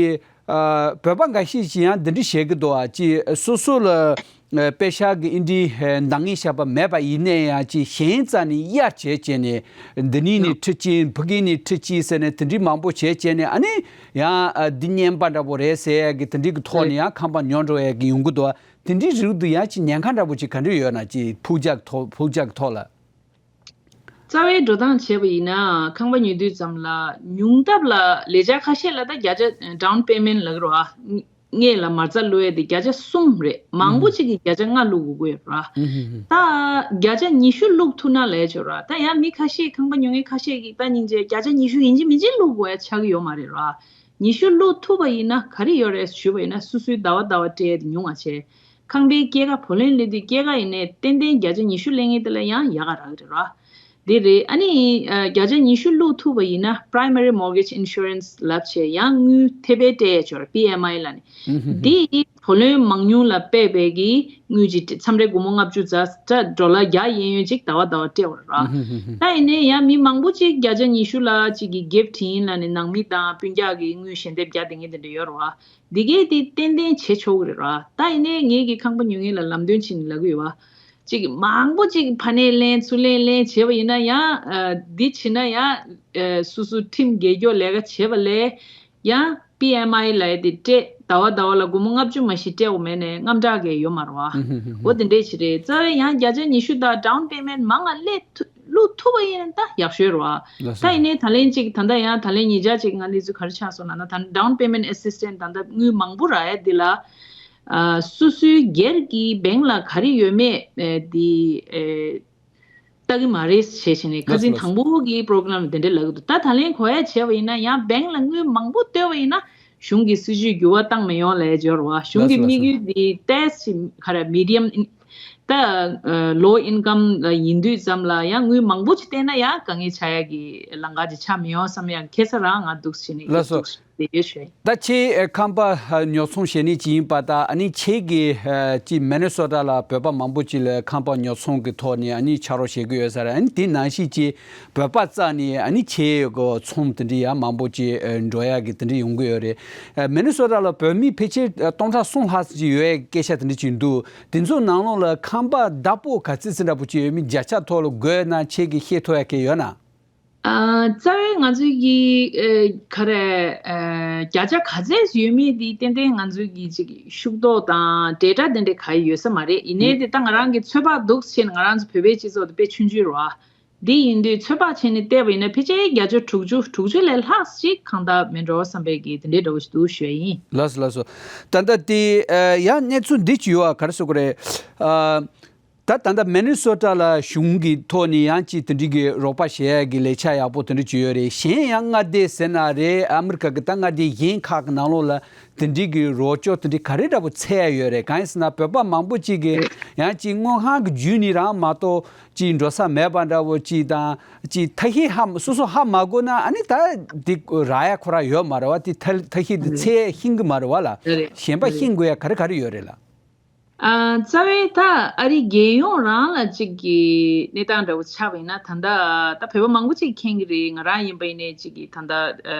ཨ་བོད་པ་འགའ་ཤས་ཀྱིས་ཡང་འདི་འདྲ་བྱེད་ཀྱི་འདུག་ཨ་ཅི་སོ་སོ་ལ་ཨ་པེ་ཤག་གི་ཨིན་དྲི་ཨ་འདང་ངེས་བཞག་པ་མེད་པ་ཡིན་ནའི་ཡང་ཅི་གཞན་རྩ་ནས་གཡར་བྱས་བྱས་ནས་འདི་ནས་ནི་ཁྲི་གཅིག་ཕ་གི་ནས་ཁྲི་གཅིག་ཟེར་ནས་དེ་འདྲའི་མང་པོ་བྱས་བྱས་ནས་ཨ་ནི་ཡང་ཨ་འདི་རྔན་པ་འདྲ་པོ་རེད་ཟེར་ཡ་གི་དེ་འདྲའི་གི་ཐོག་ནས་ཡང་ཁང་པ་ཉོ་འགྲོ་ཡ་གི་ཡོང་གི་འདུག་ཨ། དེ་འདྲའི་རིགས་འདི་ཡང་ཅི་ཉེན་ཁ་འདྲ་པོ་ཅིག་ག་འདྲ་ཡོད་ན་ཅི་ཕུགས་རྒྱག་ཐོག་ཕུགས་རྒྱག་ཐོག་ལ། རྩ་བའི་འགྲོ་སྟངས་བྱས་པ་ཡིན་ན་ཁང་པ་ཉོ་དུས་ཙམ་ལ་ཉུང་མཐའ་ལ་ལས་འཆར་ཁ་ཤས་ལ་ད་བརྒྱ་ཆ་ཌའུན་པེ་མེན་ཊི་ལབ་ཀྱི་རེད་བ། སྔོན་ལ་མ་རྩ་བླུག་ཡས་དེ་བརྒྱ་ཆ་གསུམ་རེད། མང་པོ་ཅིག་གིས་བརྒྱ་ཆ་ལྔ་བླུག་དགོས་ཀྱི་ཡོད་རེད་བ། ད་བརྒྱ་ཆ་ཉི་ཤུ་བླུག་ཐུབ་ན་ལས་ཆོག་རེད་བ། ད་ཡང་མི་ཁ་ཤས་ཁང་པ་ཉོ་མཁན་ཁ་ཤས་ཀྱིས་ད་སྙིང་རྗེ་བརྒྱ་ཆ་ཉི་ཤུ་ཡིན་གཅིག་མིན་གཅིག་བླུག་དགོས་ཡ་ཆགས་ཀྱི་ཡོད་མ་རེད་རེད་བ། ཉི་ཤུ་བླུག་ཐུབ་པ་ཡིན་ན་ག་རེ་ཡོད་རེད་ཞུས་པ་ཡིན་ན་སོ་སོའི་ཟླ་བ་ཟླ་བ་སྤྲད་ཡས་དེ་ཉུང་བ་བྱས། ཁང་པའི་སྐྱེད་ཀ་བུ་ལོན་སླེབས་དུས་སྐྱེད་ཀ་ཡིན་ནའི་ཏན་ཏན་བརྒྱ་ཆ་ཉི་ཤུ་སླེབས་མཁན་དེ་ལ་ཡང་ཡག་ག་རག་གི་རེད་ར། འདི་རེད། ཨ་ནི་ཨ་བརྒྱ་ཆ་ཉི་ཤུ་བླུག་ཐུབ་པ་ཡིན་ན་Primary Mortgage Insurance་ལབ་བྱས་ཡང་དངུལ་ཐེབས་པའི་སྤྲད་ཡས་ཅིག་ཡོད་རེད། པི་ཨེམ་ཨའི་ལབ་ནས། ཨུ་ཧུ་ཧུ། འདི་བུ་ལོན་མང་ཉུང་ལ་དཔག་པའི་གི་དངུལ་གྱི་མཚམས་རེ་སྒོར་མོ་ལྔ་བཅུ་ཙམ་ད་ཌོ་ལར་བརྒྱ་ཡན་ཡོད་ཅིག་ཟླ་བ་ཟླ་བ་སྤྲད་པ་རེད་ར། ཨུ་ཧུ་ཧུ་ཧུ། ད་ཡིན་ནའི་ཡང་མི་མང་པོ་ཅིག་བརྒྱ་ཆ་ཉི་ཤུ་ལ་ཅིག་གི་gift་ཡིན་ལབ་ནས་ནང་མི་དང་སྤུན་ཀྱག་གི་དངུལ་ཞལ་འདེབས་རྒྱག་བསྡད་མཁན་དེ་འདྲ་ཡོད་རེད་བ། འདི་གས་དེ་ཏན་ཏན་བྱེད་ཆོག་གི་རེད་ར། ད་ཡིན་ནའི་ངེད་ཀྱི་ཁང་པ་ཉོ་མཁན་ལ་ལམ་སྟོན་བྱས་ནས་ལབ་ཀྱི་ཡོད་བ། ཅིག་མང་པོ་ཅིག་ཕ་ནས་ལེན་ཚུར་ལེན་ལེན་བྱས་པ་ཡིན་ན་ཡང་ཨ་འདི་བྱས་ན་ཡང་ཨ་སོ་སོ་ཁྲིམས་འགལ་སྐྱོ་ལས་ཀ་བྱས་པ་ལས་ཡང་པི་ཨེམ་ཨའི་ལབ་ཡས་དེ་སྤྲད་ཟླ་བ་ཟླ་བ་ལ་སྒོར་མོ་ལྔ་བཅུ་མ་གཞི་སྤྲད་དགོས་མེད་ནས་དངངས་སྐྲག་གི་ཡོད་མ་རེད་བ། འོ་དེ་འདྲས་ཞིག་རེད། རྩ་བའི་ཡང་བརྒྱ་ཆ་ཉི་ཤུ་དང་down payment་མང་ང་སླེབས་ཐུབ་བླུག་ཐུབ་པ་ཡིན་ན་ད་ཡག་ཤོས་རེད་བ། ལགས་སོ། ད་ཡིན་ནའི་ད་ལན་ཅིག་ད་ལྟ་ཡང་ད་ལན་ཉེ་ཆར་ཅིག་ང་འདི་ཚོ་ག་རེ་ཆགས་སོང་ལབ་ན་ད་down payment assistance་ད་ལྟ་དངུལ་མང་པོ་རག་ཡ་འདི་ལ་ཨ་སོ་སོའི་སྒེར་གྱི་bank་ལ་ག་རེ་ཡོད་མེད་ཨ་འདི་ཨ་ལྟ་གི་མ་རེད་ཞེས་བྱས་ནས་ཁ་ལགས་སོ་སང་ལགས་སོ། དང་པོ་གི་program་དེ་འདྲ་ལབ་གི་འདུག་ད་ད་ལན་གོ་ཡ་བྱས་པ་ཡིན་ན་ཡང་bank་ལ་དངུལ་མང་པོ་བཏོན་པ་ཡིན་ན་གཞུང་གི་སྲིད་ཇུས་འགྱུར་བ་བཏང་མི་ཡོང་ལབ་ཡ་ཅིག་ཡོད་རེད་བ། གཞུང་གི་ལགས་སོ་དམིགས་ཡུལ་འདི་tax་ག་རེ་medium ད་low income་ལ་ཡིན་དུས་ཙམ་ལ་ཡང་དངུལ་མང་པོ་ཅིག་བཏོན་ན་ཡང་དཀའ་ངལ་ཆགས་ཡ་གི་ལམ་ཁ་ཅིག་ཆགས་མི་ཡོང་བསམ་ཡ་གི་ཁ་སང་རང་ང་འདུག་བྱས་ནས་ལགས་སོ། འདུག་བསྡད་ཡོད་ཞུ། ད་ཁྱེད་ཁང་པ་ཉོ་ཚོང་བྱེད་མཁན་ཅིག་ཡིན་པ་དང་ཨ་ནི་ཁྱེད་ཀྱི་ཅིག་མི་ནི་སོ་ཊ་ལ་བོད་པ་མང་པོ་ཅིག་ལ་ཁང་པ་ཉོ་ཚོང་གི་ཐོག་ནས་ཨ་ནི་ཕྱག་རོགས་བྱེད་ཀྱི་ཡོད་ས་རེད། ཨ་ནི་དེ་ནང་བཞིན་ཅིག་བོད་པ་རྩ་ནས་ཨ་ནི་ཁྱེད་ཀྱི་ཚོང་དེ་འདྲ་ཡང་མང་པོ་ཅིག་འགྲོ་ཡག་གི་དེ་འདྲ་ཡོང་གི་ཡོད་རེད། མི་ནི་སོ་ཊ་ལ་བོད་མི་ཕལ་ཆེར་སྟོང་ཕྲག་གསུམ་ལྷག་ཙམ་ཅིག་ཡོད་ཡག་སྐད་ཆ་དེ་འདྲ་ཅིག་འདུག་དེ་ཚོ་ནང་ལོགས་ལ་ཁང་པ་བདག་པོ་ག་ཚོད་ཙམ་འདྲ་པོ་ཅིག་ཡོད་མེད་བརྒྱ་ཆ་ཐོག་ལ་བགོས་ན་ཁྱེད་ཀྱིས་ཤེས་ཐུབ་ཡག་གི་ཡོད་ན། ཨ་རྩ་བའི་ང་ཚོའི་གི་ཨ་ག་རེ་ཨ་བརྒྱ་ཆ་ག་ཚད་ཡོད་མེད་དེ་ཏན་ཏན་ང་ཚོའི་གི་ཅིག་ཤུགས་རྡོག་དང་data་དེ་འདྲ་ག་ཡོད་ས་མ་རེད། ཡིན་ནའི་དེ་ད་ང་རང་གི་ཚོད་དཔག་འདུག་བྱས་ན་ང་རང་ཚོ་བོད་པའི་སྤྱི་ཚོགས་དེ་དཔེ་ཆུང་ཆུང་རེད་བ། དེ་ཡིན་དུས་ཚོད་དཔག་བྱས་ནས་བལྟས་པ་ཡིན་ན་ཕལ་ཆེར་བརྒྱ་ཆ་དྲུག་ཅུ་དྲུག་ཅུ་ལས་ལྷག་ཅིག་ཁང་བདག་མེད་འགྲོ་བསམ་པའི་གི་དེ་འདྲའི་འདྲ་བོ་ཞིག་འདུག་ཞུ་ཡ་ཡིན། ལགས་སོ་ལགས་སོ། ད་ལྟ་དེ་ཨ་ཡང་གནས་ཚུལ་འདི་ཅིག་ཡོད་ཨ། ག་རེ་ཟེར་དགོས་རེད། ཨ། ད་ད་ལྟ་མི་ནི་སོ་ཊ་ལ་གཞུང་གི་ཐོག་ནས་ཡང་ཅིག་དེ་འདྲའི་གི་རོགས་པ་བྱེད་ཡ་གི་ལས་འཆར་ཡག་པོ་དེ་འདྲ་ཅིག་ཡོད་རེད། གཞན་ཡང་མངའ་སྡེ་ཟེར་ན་རེད། ཨ་མི་རི་ཀ་གི་ད་མངའ་སྡེ་གཞན་ཁག་གི་ནང་ལོགས་ལ་དེ་འདྲའི་གི་རོགས་སྐྱོར་དེ་འདྲའི་ག་རེ་འདྲ་པོ་འཚོལ་ཡ་ཡོད་རེད། གང་ཡིན་ཟེར་ན་བོད་པ་མང་པོ་ཅིག་གིས་ཡང་ཅིག་དངུལ་ཁང་གི་བརྒྱུད་ནས་རང་མ་གཏོགས་ཅིག་འགྲོ་ས་མེད་པ་འདྲ་པོ་ཅིག་དང་ཅིག་ཐབས་ཤེས་ཧ་སོ་སོ་ཧ་མ་གོ་ན་ཨ་ནི་ད་འདི་རག་ཡ་ཁོ་རང་ཡོད་མ་རེད་བ། དེ་ཐབས་ཤེས་འདི་འཚོལ་ཤེས་ཀྱི་མ་རེད་བ་ལ། རེད་གཞན་པ་རེད། ཤེས་དགོས་ཡ་ག་རེ་ག་རེ་ཡོད་རེད་ལ། ཨ་རྩ་བའི་ད་ཨ་རི་རྒྱལ་ཡོངས་རང་ལ་གཅིག་གི་གནས་སྟངས་འདྲ་བོ་ཆགས་པ་ཡིན་ན་ད་ལྟ་ད་བོད་པ་མང་པོ་ཅིག་མཁྱེན་གྱི་རེད། ང་རང་ཡིན་པ་ཡིན་ནའི་གཅིག་གི་ད་ལྟ་ཨ་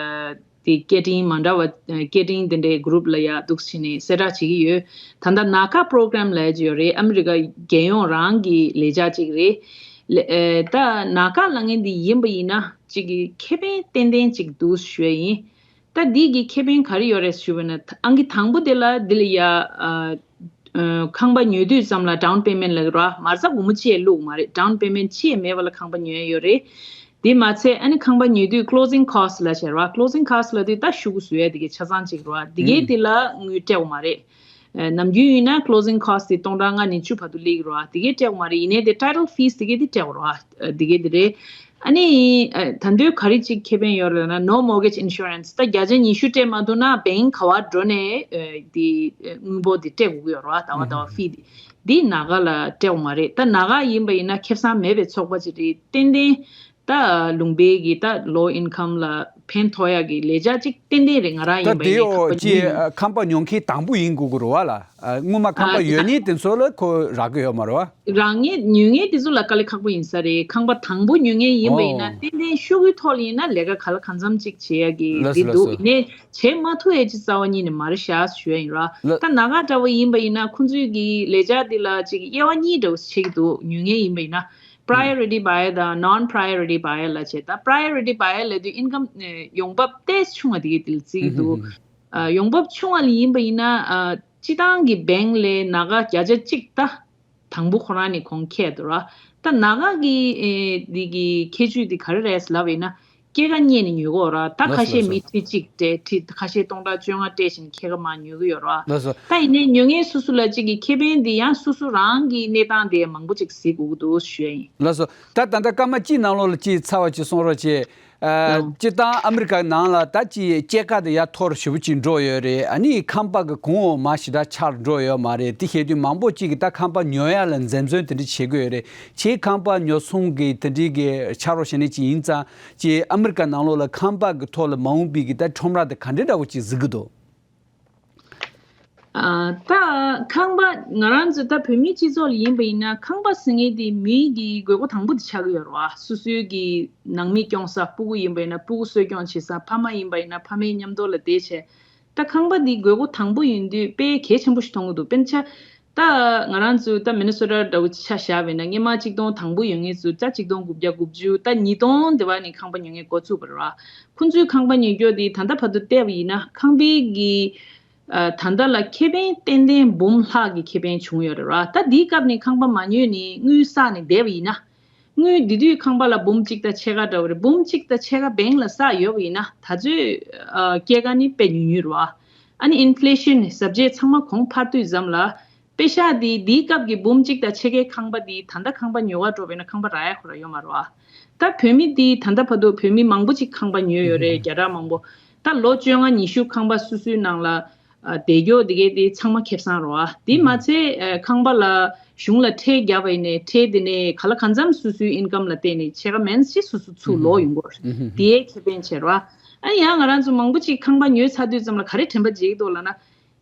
དེ་སྐད་འཕྲིན་མ་འདྲ་བ་སྐད་འཕྲིན་དེ་འདྲའི་གུ་རུབ་ལ་ཡ་འདུག་བྱས་ནས་གསལ་བསྒྲགས་བྱེད་ཀྱི་ཡོད། ད་ལྟ་ནཱ་ཀ་པོ་རོ་གྷ་རམ་ལབ་ཀྱི་ཡོད་རེད། ཨ་མི་རི་ཀ་རྒྱལ་ཡོངས་རང་གི་ལས་འཆར་ཅིག་རེད། ལ་ཨ་ད་ནཱ་ཀ་ལབ་མཁན་འདི་ཡིན་པ་ཡིན་ན་གཅིག་གི་ཁེ་ཕན་ཏན་ཏན་ཅིག་འདུག་ཞུ་ཡ་ཡིན། ད་འདི་གི་ཁེ་ཕན་ག་རེ་ཡོད་རེད་ཞུ་བ་ན་ཨང་ཀི་དང་པོ་དེ་ལ་འདི་ལ་ཡ་ཨ། ཨ་ཁང་པ་ཉོ་དུས་ཙམ་ལ་down payment་ལབ་ཀྱི་རེད་བ། མ་རྩ་སྒོར་མོ་གཅིག་ཡང་བླུག་མ་རེད། down payment་གཅིག་ཡང་མེད་པ་ལ་ཁང་པ་ཉོས་ཡོད་རེད། དེ་མ་ཚད་ཨ་ནི་ཁང་པ་ཉོ་དུས་closing cost་ལབ་བྱས་རེད་བ། closing cost་ལབ་དུས་ད་ཤོག་གུ་བཟོ་ཡ་དེ་གའི་ཆ་ཚང་གཅིག་རེད་བ། དེ་གའི་དེ་ལ་དངུལ་སྤྲད་དགོས་མ་རེད། ཨ་ནམ་རྒྱུན་ཡིན་ན་closing cost་དེ་སྟོང་ཕྲག་ལྔ་ནས་བཅུ་བར་དུ་སླེབས་ཀྱི་རེད་བ། དེ་གའི་སྤྲད་དགོས་མ་རེད། ཡིན་ནའི་དེ་title fees་དེ་གའི་དེ་སྤྲད་དགོས་རེད་བ། ཨ་དེ་གའི་དེ་རེད། ཨ་ནི་ཨ་ད་དུང་ག་རེ་ཅིག་ཁེ་ཕན་ཡོད་རེད་ལབ་ན་no mortgage insurance། ད་བརྒྱ་ཆ་ཉི་ཤུ་སྤྲད་མ་ཐུབ་ན་bank་ག་བར་འགྲོ་ནས་ཨ་དེ་ཨ་དངུལ་འབོར་དེ་སྤྲད་དགོས་ཀྱི་ཡོད་རེད་བ། ཟླ་བ་ཟླ་བ་fee་དེ་འདི་ནཱ་ག་ལ་སྤྲད་དགོས་མ་རེད། ད་ནཱ་ག་ཡིན་པ་ཡིན་ན་ཁེ་བཟང་མེད་པའི་ཚོགས་པ་ཅིག་རེད། ཏན་ཏན་ད་ལུང་པའི་གི་ད་low income་ལ་ཕན་ཐོགས་ཡག་གི་ལས་འཆར་ཅིག་ཏན་ཏན་རེད། ང་རང་ད་ཡིན་པ་དེ་ཡིན་ནའི་ཁང་པ་ཉོ་མཁན་དང་པོ་ཡིན་དགོས་ཀྱི་རེད་བ་ལ། ཨ་སྔོན་མ་ཁང་པ་ཨ་ཡོད་མཁན་དེ་ཚོ་ལ་ཁོ་རག་གི་ཡོད་མ་རེད་བ། རག་མཁན་ཉོ་མཁན་དེ་ཚོ་ལ་དཀའ་ལས་ཁག་པོ་ཡིན་ས་རེད། ཁང་པ་དང་པོ་ཉོ་མཁན་ཡིན་པ་ཡིན་ན་ཨོ། ཏན་ཏན་ཤོག་གུའི་ཐོག་ལ་ཡིན་ན་ལས་ཀ་ག་ལ་གང་འཚམ་ཅིག་བྱེད་ཡ་གི་ལགས་སོ་རེད་ལགས་འདུག་སོ། ཡིན་ནའི་བྱེད་མ་ཐུབ་ཡ་ཅིག་རྩ་བ་ཉིད་ནས་མ་རེད་ཤག་ཞུ་ཡ་ཡིན་ར། ལགས། ད་ནཱ་ག་འདྲ་བོ་ཡིན་པ་ཡིན་ན་ཁོང་ཚོའི་གི་ལས་འཆར་འདི་ལ་ཅིག་དབྱེ་བ་གཉིས་འདྲ་བོ་ཕྱེ་གི་འདུག་ཉོ་མཁན་ཡིན་པ་ཡིན་ན་priority buyer་དང་non priority buyer་ལབ་བྱས། ད་priority buyer་ལབ་དུས་income་ཡོང་འབབ་ཏོག་ཙམ་ཆུང་བ་དེ་གི་དེ་ལ་བརྩི་གི་འདུག་ཨ་ཡོང་འབབ་ཆུང་བ་ལ་ཡིན་པ་ཡིན་ན་ཨ་སྤྱི་བཏང་གི་bank་ལས་ནཱ་ག་བརྒྱ་ཆ་གཅིག་ད་དང་པོ་ཁོ་རང་ནས་གོང་ཁེ་འདུག་ར། ད་ནཱ་ག་གི་ཨེ་འདི་གི་ཁྱད་ཆོས་འདི་ག་རེ་རེད་ལབ་ཡིན་ན་སྐྱེད་ཀ་རྙེད་ནས་ཉོ་གི་ཡོད་ར། ད་ལགས་ཁ་སོ་ཤས་ལགས་སོ། མི་ཁྲི་གཅིག་སྤྲད་ཁྲི་ཁ་ཤས་སྟོང་ཕྲག་བཅོ་ལྔ་སྤྲད་བཞིན་ཁྱེད་ཀ་མར་ཉོ་གི་ཡོད་ར། ལགས་སོ། ད་ཡིན་ནའི་ཉོ་མཁན་སོ་སོ་ལ་གཅིག་གི་ཁེ་ཕན་འདི་ཡང་སོ་སོ་རང་གི་གནས་སྟངས་དེ་མང་པོ་ཅིག་གཟིགས་དགོས་ཀྱི་འདུག་ཞུ་ཡ་ཡིན། ལགས་སོ། ད་ད་ལྟ་སྐར་མ་གཅིག་ནང་ལོགས་ལ་གཅིག་ཚར་བ་ཅིག་གསུང་རོགས་བྱེད། ཨ། སྤྱིར་བཏང་ཨ་མི་རི་ཀ་ནང་ལ་ད་ཅི་སྐྱེད་ཀ་དེ་ཡར་མཐོ་རུ་ཞེ་པོ་ཅིག་འགྲོ་ཡོད་རེད། ཨ་ནི་ཁང་པ་གི་གོང་འོག་མ་ཞེ་དྲག་ཆག་འགྲོ་ཡོད་མ་རེད། དེ་བྱེད་དུས་མང་པོ་ཅིག་གིས་ད་ཁང་པ་ཉོ་ཡ་ལ་འཛེམ་ཟོན་དེ་འདྲ་བྱེད་ཀྱི་ཡོད་རེད། ཁྱེད་ཁང་པ་ཉོ་ཚོང་གི་དེ་འདྲའི་གི་ཆ་རོགས་བྱེད་མཁན་ཅིག་ཡིན་ཙང་། ཅི་ཨ་མི་རི་ཀ་ནང་ལོགས་ལ་ཁང་པ་གི་ཐོག་ལ་མ་འོངས་པའི་གི་ད་ཁྲོམ་ར་དེ་ག་འདྲའི་འདྲ་བོ་ཅིག་གཟིགས་ཀྱི་འདུག་ཨ། ད་ཁང་པ་ང་རང་ཚོ་ད་བོད་མིའི་སྤྱི་ཚོགས་ལ་ཡིན་པ་ཡིན་ན། ཁང་པ་ཟེར་མཁན་དེ་མིའི་གི་དགོས་མཁོ་དང་པོ་དེ་ཆགས་ཀྱི་ཡོད་རེད་བ། སོ་སོའི་གི་ནང་མི་སྐྱོང་ས། སྤུ་གུ་ཡིན་པ་ཡིན་ན་སྤུ་གུ་གསོ་སྐྱོང་བྱེད་ས། ཕ་མ་ཡིན་པ་ཡིན་ན་ཕ་མའི་མཉམ་དུ་ལ་བསྡད་བྱས། ད་ཁང་པ་འདི་དགོས་མཁོ་དང་པོ་ཡིན་དུས་དཔེ་གལ་ཆེན་པོ་ཞིག་མཐོང་གི་འདུག་དཔེར་ན་ཆ། ད་ང་རང་ཚོ་ད་མི་ནི་སོ་ཊ་འདྲ་བོ་ཆ་བཞག་པ་ཡིན་ན། སྔོན་མ་གཅིག་སྟོང་དང་པོ་ཡོད་མཁན་ཚོ་ད་གཅིག་སྟོང་དགུ་བརྒྱ་དགུ་བཅུ། ད་ཉིས་སྟོང་དེ་བ་ནས་ཁང་པ་ཉོ་མཁན་འགོ་ཚུགས་པ་རེད་བ། ཁོང་ཚོའི་ཁང་པ་ཉོ་རྒྱུ་དེ་ད་ལྟ་བར་དུ་བལྟས་པ་ཡིན་ན། ཁང་པའི་གི་ཨ། ད་ལྟ་ལ་ཁེ་ཕན་ཏན་ཏན་འབུམ་ལྷག་གི་ཁེ་ཕན་བྱུང་ཡོད་རེད་བ། ད་འདིའི་སྐབས་ནས་ཁང་པ་མ་ཉོས་ནས་དངུལ་བསགས་ནས་བསྡད་པ་ཡིན་ན། དངུལ་དེ་དུས་ཁང་པ་ལ་འབུམ་གཅིག་དང་ཕྱེད་ཀ་འདྲ་བོ་རེད། འབུམ་གཅིག་དང་ཕྱེད་ཀ་བེང་ལ་བསགས་ཡོད་པ་ཡིན་ན། ད་ཚོད་ཨ། སྐྱེད་ཀ་ནི་དཔེ་ཉུང་ཉུང་རེད་བ། ཨ་ནི་ཨིན་ཕི་ལེ་ཤན་ནི་ཟབ་རྒྱས་ཚང་མ་གོང་འཕར་དུས་ཙམ་ལ། པེ་ཤག་འདི་འདིའི་སྐབས་ཀྱི་འབུམ་གཅིག་དང་ཕྱེད་ཀའི་ཁང་པ་འདི་ད་ལྟ་ཁང་པ་ཉོ་ག་འགྲོ་བས་ན་ཁང་པ་རག་ཡ་ཁོ་ར་ཡོད་མ་རེད་བ། ད་བོད་མི་འདི་ད་ལྟ་བར་དུ་བོད་མི་མང་པོ་ཅིག་ཁང་པ་ཉོས་ཡོད་རེད། རྒྱ་གྲགས་མང་པོ། ད་ལོ་བཅོ་ལྔ་ཉི་ཤུ་ཁང་པ་སོ་སོའི་ནང་ལ་ཨ། བསྡད་རྒྱུ་འདི་གའི་འདི་ཚང་མ་ཁེ་བཟང་རེད་བ། དེ་མ་ཚད་ཨ། ཁང་པ་ལ་གཞུང་ལ་ཁྲལ་བརྒྱབ་པ་ཡིན་ནའི་ཁྲལ་དེ་ནས་ག་ལ་གང་འཚམ་སོ་སོའི་ཨིན་ཀམ་ལ་བརྟེན་ནས་ཕྱེད་ཀ་མིན་ཅི་སོ་སོ་ཚུར་ལོག་ཡོང་གི་རེད། དེའི་ཁེ་ཕན་བྱེད་རེད་བ། ཨ། ཡང་ང་རང་ཚོ་མང་པོ་ཅིག་ཁང་པ་ཉོས་ཚར་དུས་ཙམ་ལ་ག་རེ་དྲན་པ་བརྗེད་ཀྱི་འདུག་ལབ་ན།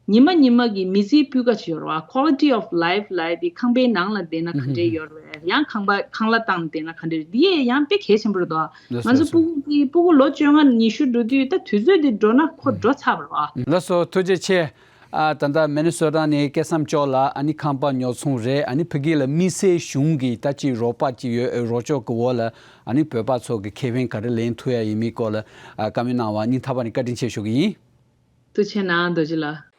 ཉི་མ་ཉི་མ་གི་མི་ཚེའི་སྤུས་ཀ་ཅིག་ཡོད་རེད་བ། Quality of life ལབ་ཡ་དེ་ཁང་པའི་ནང་ལ་བསྡད་ན་ག་འདྲས་ཡོད་རེད། ཡང་ཁང་པ་ཁང་གླ་བཏང་བསྡད་ན་ག་འདྲས་རེད། འདི་ཡས་ཡང་དཔེ་གལ་ཆེན་པོ་རེད་དོ། ང་ཚོ་སྤུ་གུ་གི་སྤུ་གུ་ལོ་བཅོ་ལྔ་ཉི་ཤུ་འགྲོ་དུས་ད་དུས་ཚོད་དེ་འགྲོ་ན་ཁོ་འགྲོ་ཚར་བ་རེད་བ། ལགས་སོ། ཐུགས་རྗེ་ཆེ། ཨ། ད་ལྟ་མི་ནི་སོ་ཊ་ནས་སྐལ་བཟང་སྐྱབས་ལགས། ཨ་ནི་ཁང་པ་ཉོ་ཚོང་རེད། ཨ་ནི་ཕ་གི་ལ་དམིགས་བསལ་གཞུང་གི་ད་ཅིག་རོགས་པ་ཅིག་ཡོད། རོགས་སྐྱོར་གྱི་འོག་ལ་ཨ་ནི་བོད་པ་ཚོ་གི་ཁེ་ཕན་ག་རེ་ལེན་ཐུབ་ཡ་ཡིན་མིན་སྐོར་ལ། ཨ། བཀའ་མོལ་གནང་བར་སྙིང་ཐག་པ་ནས་བཀའ་དྲིན་ཆེ་ཞུ་གི་ཡིན། ཐུགས་རྗེ་གནང་རྡོ་རྗེ་ལགས།